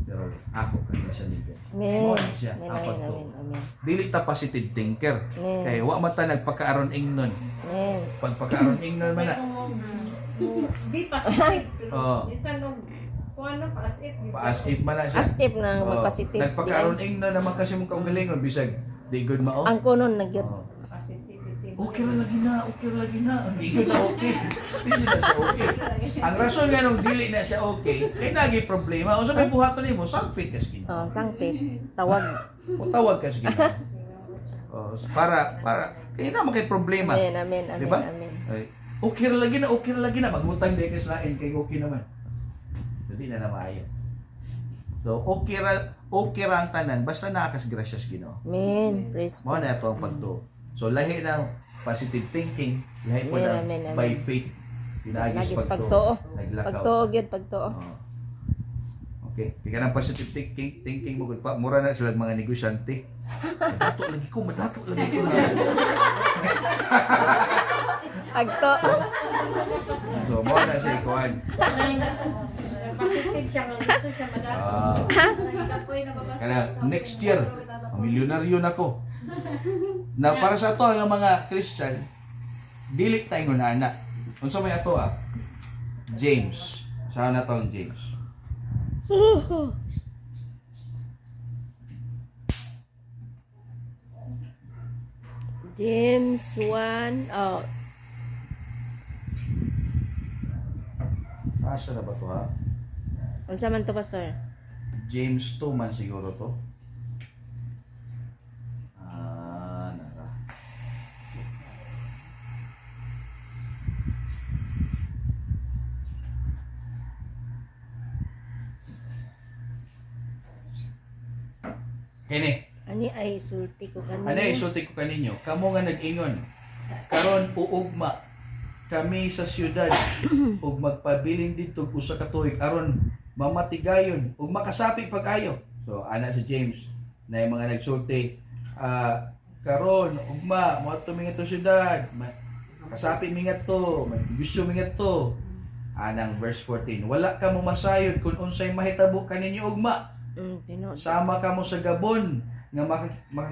Pero ako kani sa liga. Amen. Mo na siya, Amen, apat amen, to. amen, amen. Dili ta positive thinker. Amen. Kay wa man ta nagpakaaron ingnon. Amen. Pagpakaaron ingnon man na. Di positive. Pero Oo. bisan og kung ano pa as if. Pa as if man na siya. As if na Oo. magpositive. Nagpakaaron ingnon naman kasi mong kaugalingon bisag di good mao. Ang kunon nagyod. Oo. Positivity. Okay ra lagi na, okay ra lagi na. Ang di na okay. Di na siya okay. Ang rason nga nung dili na siya okay, kay nagi problema. Unsa may buhaton nimo, sangpit ka sa Ginoo. Oh, sangpit. Tawag. O tawag ka sa Ginoo. Oh, para para kay na kay problema. Amen, amen, amen, Diba? amen. Ay, okay ra lagi na, okay ra lagi na. Magutang di ka sa lain kay okay naman. So, di na na maayo. So, okay ra ang tanan basta naa kas grasyas Ginoo. Amen. Praise Mao na ito ang pagtuo. So lahi ng positive thinking, lahi po Amen, na amen, amen. by faith. Pinaagi Lagi sa sa pagtuo. Naglakaw. Pagtuo gyud, pagtuo. Oo. Okay. Kaya ng positive thinking, thinking mo gud pa mura na sila mga negosyante. Madato lagi ko, madato lagi ko. Pagtuo. So mo na siya ikuan. Positive siya kung gusto siya madato. Ah. Kana next year, milyonaryo na ko. Na para sa ato ang mga Christian, dili ta ingon ana. Unsa may ato ah? James. Saan na to ang James? James 1, oh, Asa na ba to ha? unsa man to, Pastor? James 2 man siguro to. Ah, nara. Kini, Ani ay sulti ko kanina. ano isulti ko kaninyo? Kamo nga nag-ingon. Karon uugma kami sa syudad ug magpabilin didto og usa ka tuig aron mamatigayon ug makasapi pag-ayo. So ana si James na yung mga nagsulti karon ugma moadto mi ngadto syudad kasapi mi ngadto gusto mi ngadto. Anang verse 14, wala ka mo masayod kung unsay mahitabo kaninyo ugma. Tinuod. Sama ka mo sa Gabon nga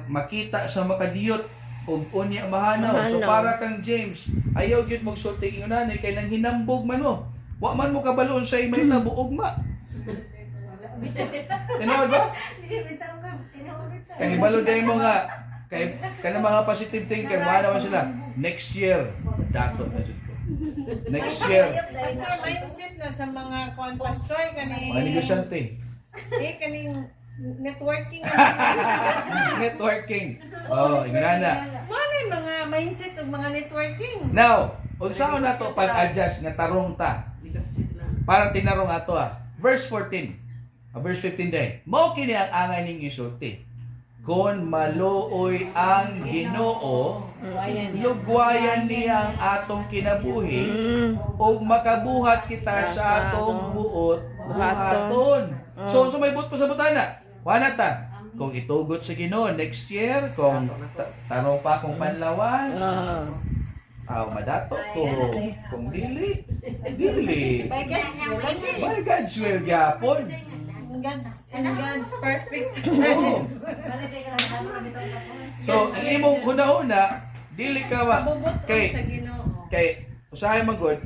makita sa makadiyot ug unya mahanaw. So Mahanaw. para kang James, ayaw gyud magsulti ingon ani kay nang hinambog man mo. Wa man mo kabalo unsay mahitabo ugma. Tinuod ba? Kay hibalo day mo nga kay kana mga positive thinker mahanaw sila. Next year, dato na jud ko. Next year, Pastor, mindset na sa mga kuan pastor kani mga negosyante, eh kaning networking. networking. Oh, ingon na. Wala yung mga mindset ug mga networking. Now, unsaon na to pag-adjust nga tarong ta? Para tinarong ato ah. Verse 14. Verse 15 day. Mao kini ang angay ning isulti. Kon maluoy ang Ginoo, lugwayan niya ang atong kinabuhi ug makabuhat kita sa atong buot buhaton. So unsa may buot pa sa butana? Wala ta. Kung itugot sa Ginoo next year, kung tarong pa akong panlawan, Oh. aw madato ko. Kung dili, dili. By God's will, lagi. By God's will gyapon. In God's perfect. Oo. So, ang imong una-una, dili ka ma Bubot kay sa Ginoo. kay usahay magod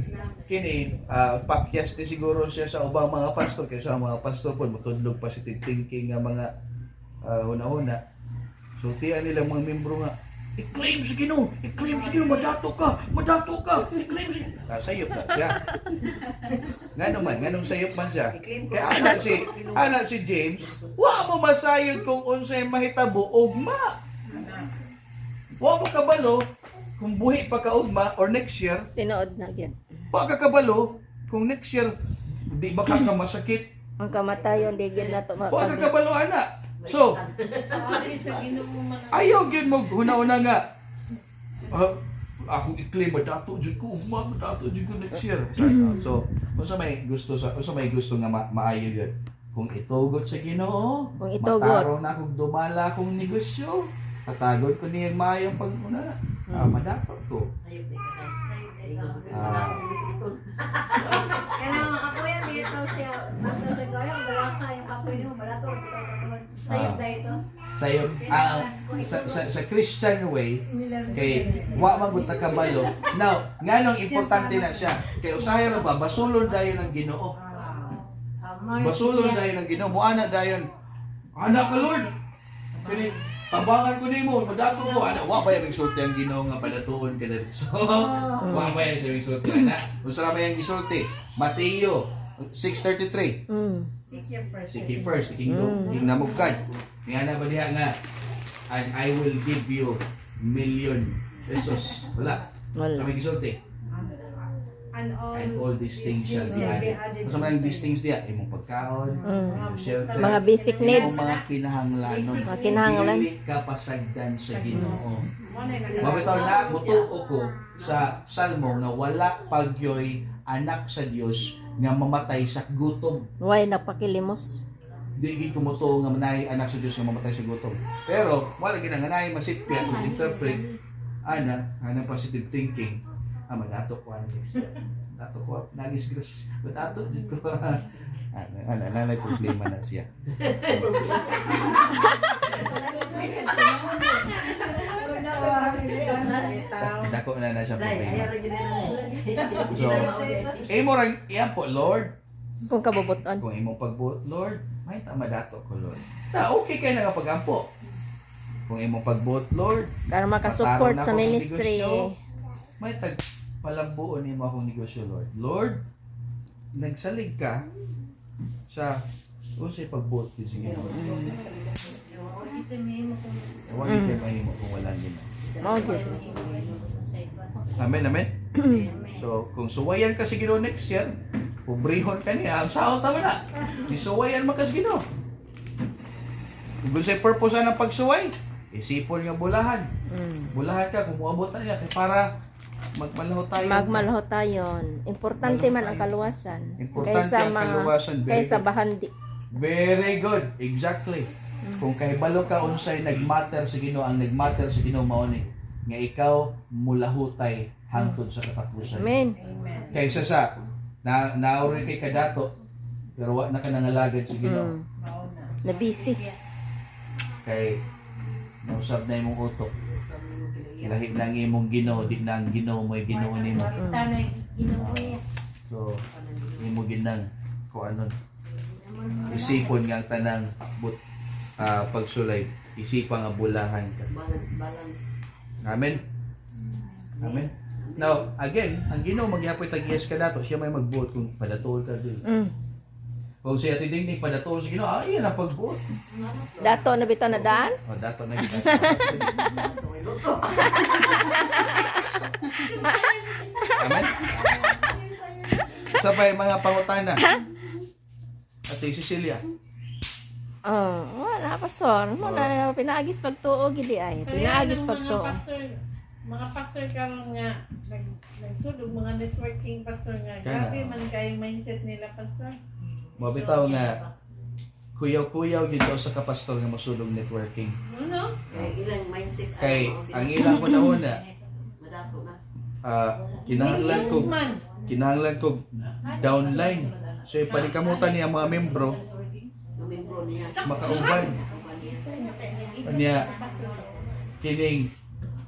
kini pakyas ni siguro siya sa ubang mga pastor kay sa mga pastor pod motudlog positive thinking nga mga una-una. So tiyan nila mga membro nga i-claim sa Ginoo, i-claim sa Ginoo, madato ka, madato ka, i-claim sa Ginoo. Ah, sayop na siya. Ngano man, nganong sayop man siya. Kaya ana si James, wa mo masayod kung unsay mahitabo ugma. Wa mo kabalo kung buhi pa ka ugma or next year, Tinuod na gyud. wa ka kabalo kung next year Di ba ka masakit? Ang kamatayon di gyud nato Wa ka mapag. kabalo ana. So, Sabi sa Ginoo man ang ayaw gyud mo huna-huna nga. Ah, ako i-claim madato jud ko, ugma madato jud ko next year. So, unsa may gusto nga maayo gyud? Kung itugot sa Ginoo, Kung itugot. matarong na akong dumala akong negosyo, patagod ko niyang maayong pag-una. Ah, madato ko. Sayop di ka kay. Ah. Kaya mga kakuya dito siya, basta sa goyo, wala ka yung kakuya mo, barato, sayop na ito. Sayo, ah, sa Christian way, kay wa man gud ta kabalo. Now, nganong importante na siya? Kay usahay ra ba basulon dayon ang Ginoo. Basulon dayon ang Ginoo. Muana dayon. Ana ka, Lord. Kini tabangan ko nimo, madato ko ana. Wa pa yung sulti ang Ginoo nga padatuon ka diri. So, wa pa yung sulti ana. Unsa ra may ang gisulti? Mateo 6:33. Seek ye first. Seek ye first the kingdom, kingdom of God. Nga na ba diha nga, and I will give you million pesos. Wala. Wala. Sa may gisulti. And all, And all these things shall be added. Unsa man ang these things diha? Imong pagkaon, imong shelter, Mga basic imong needs. mga kinahanglanon. Mga kinahanglan. Dili ka pasagdan sa Ginoo. Mo na Mabitaw na mutuo ko sa Salmo nga wala pagyoy anak sa Dios nga mamatay sa gutom. Way napakilimos. Di gid tumutuo nga manay anak sa Dios nga mamatay sa gutom. Pero wala gid nga naay masipya kung interpret ana ana positive thinking. Ah, madato ko ana next year. Dato ko nagis gracias. Madato jud ko. Ana ana nanay problema na siya. Dako na na siya Dai, problema. ayaw ra gyud na. So, imo rang iyan po, Lord, Kung kabubuton. kung imong pagbuot, Lord, may tama dato ko, Lord. Na okay kay na nga pagampo. Kung imong pagbuot, Lord, Para makasupport Matarong na sa akong ministry. negosyo. May tag palambuon nimo akong negosyo, Lord. Lord, nagsalig ka sa unsay pagbuot gyud sa Ginoo. Wa gyud kay mahimo kung wala Ginoo. Mao gyud. Amen, amen. So, kung suwayan ka sa Ginoo next year, pobrehon ka niya, ang saot naman na. Isuwayan man ka sa Ginoo. Kung unsay purpose ang pagsuway, isipon nga bulahan. Bulahan ka kung moabot na niya kay para magmalaho tayo. Magmalaho tayon. Importante man ang kaluwasan. Importante Kaysa ang mga kaluwasan. Very kaysa good. bahandi. Very good. Exactly. Kung kahibalo ka unsay nagmatter sa Ginoo, ang nagmatter sa Ginoo mao ni nga ikaw mulahutay hangtod sa katapusan. Amen. Amen. Kaysa sa na nauri kay kadato pero wa na ka nangalagad sa Ginoo. Mao na. Na busy. Kay nausab na imong utok. Lahi na ang imong Ginoo, di na ang Ginoo mo'y Ginoo nimo. Tanay Ginoo niya. So imo ginang kuanon. Isipon nga ang tanang but pagsulay, isipan nga bulahan ka. Balance, balance. Amen. Amen. Now, again, ang Ginoo magyapoy tag yes ka dato, siya may magbuot kung padatuol ka dili. Kung siya tidingning padatuol sa Ginoo, ah, iyan ang pagbuot. Dato na bitaw na daan. Oh, dato na gid. Amen. Sa pa'y mga pangutana. Ate Cecilia. Oh, wala pastor. Wala na pinaagis pagtuo gidi ay. Pinaagis Kaya ang mga pagtuo. pastor, mga pastor karon nga nagsudog mga networking pastor nga. Kaya Grabe na. man kayo mindset nila, pastor. Mabitaw nga kuyaw-kuyaw gid daw sa kapastor nga mosulog networking. Ano? Kay ilang mindset Kay ano, ang ilang una-una, Madato na. kinahanglan ko Millions man. kinahanglan ko downline. So ipanikamutan niya ang mga membro Membro niya. makauban. Kauban niya. Niya kining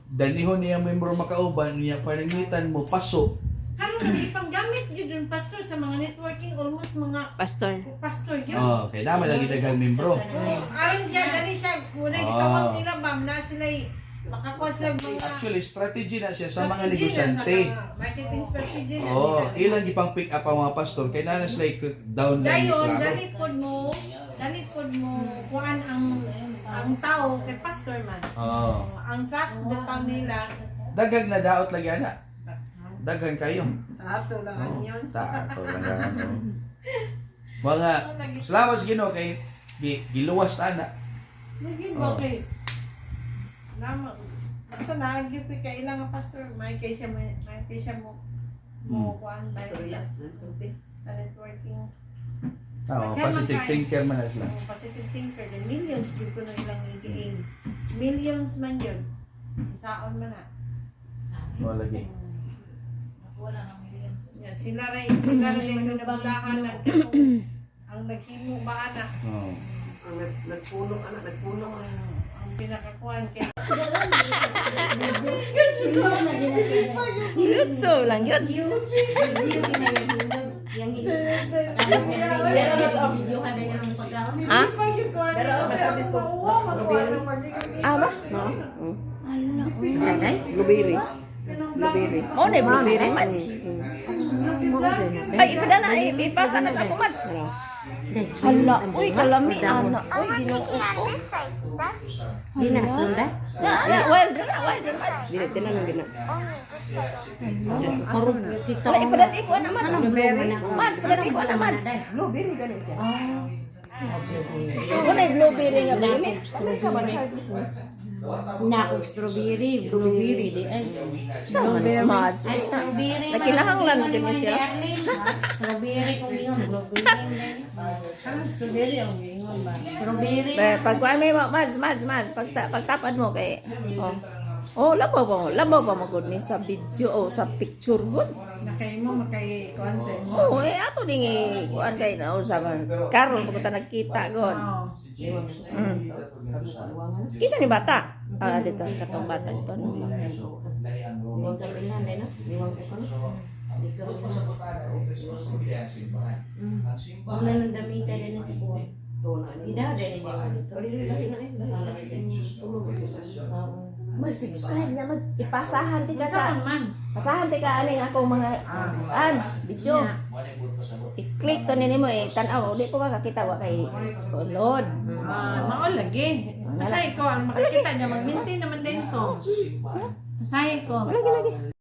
danihon niya ang membro makauban niya pananglitan mo paso. Karon hindi pang gamit yun dun, pastor, sa mga networking almost mga Pastor. pastor yun. Oh, kay naman lagi daghang membro. Aron siya, dali siya, muna gitawag nila, ma'am, na sila makakuha sila mga Actually, strategy na siya sa mga strategy na negosyante. sa mga marketing strategy na Oh, nila. ilang gipang pick up ang mga pastor kay na sila downline ni Dayon, klaro. dali pod mo kuan ang tao kay pastor man. Oh. Ang trust bitaw nila. Daghang na daot lagi ana. Daghan kayo. Sa ato lang Oh, yun. sa ato lang ano. Mga salamat sa Ginoo kay giluwas ta na. Lagi Oh. ba kay Nama, basta naagyo ko kay ilang nga pastor, may kay siya may kay siya mo mo kuan ba sa networking. Oo, positive thinker man na sila. Oh, positive thinker then millions gyud ko na ilang i-gain. Millions man yun. Saon man na. Wala lagi. Wala nang millions. Yeah, sila ray ko nabulahan ang ang naghimo ba ana Oo. Ang nagpuno anak, nagpuno. ang pinakakuan kay Lutso lang yun. Ha? Ah, ba? Ala, Blueberry. Blueberry. Mo na blueberry, Mads. Ay, ipadala, ay, ipasa na sa ako, Mads. Hala, uy, kalami, ana. Uy, ginoo ko. Di na asnunda. Na, na, wild na, wild na, Mads. Dili tinan ang gina. Wala, ipadala ko na, Mads. Mads, padala ko na, Mads. Blueberry gani siya. Mo na blueberry nga violet. Na og strawberry, blueberry di ay. Siya man is Mads. Ay strawberry. Nakinahanglan din ni siya. Strawberry kung ingon blueberry. Anong strawberry ang ingon ba? Strawberry. Ba, pag kuan may Mads, Mads, Mads, pagtapad mo kay oh. Oh, labaw ba mo gud ni sa video o sa picture gud. Nakay mo makay kuan sa imo. Oh, eh ato ding eh, kuan kay na sa man. Karon pag ta nagkita gud. Oh. Kisa ni bata? Ah, dito sa katong bata dito. No? Liwang kapilan eh no. Liwang ko no. Wala nang damita din sa kuha. Ida din niya dito. Mag-subscribe na, mag ipasahan ti ka sa man? pasahan ti ka aning akong mga an video. I-click to nini mo eh tan-aw di ko makakita wa kay load. Ah, mao lagi. Pasay ko ang makikita niya mag-maintain naman din ko. Pasay ko. Lagi lagi.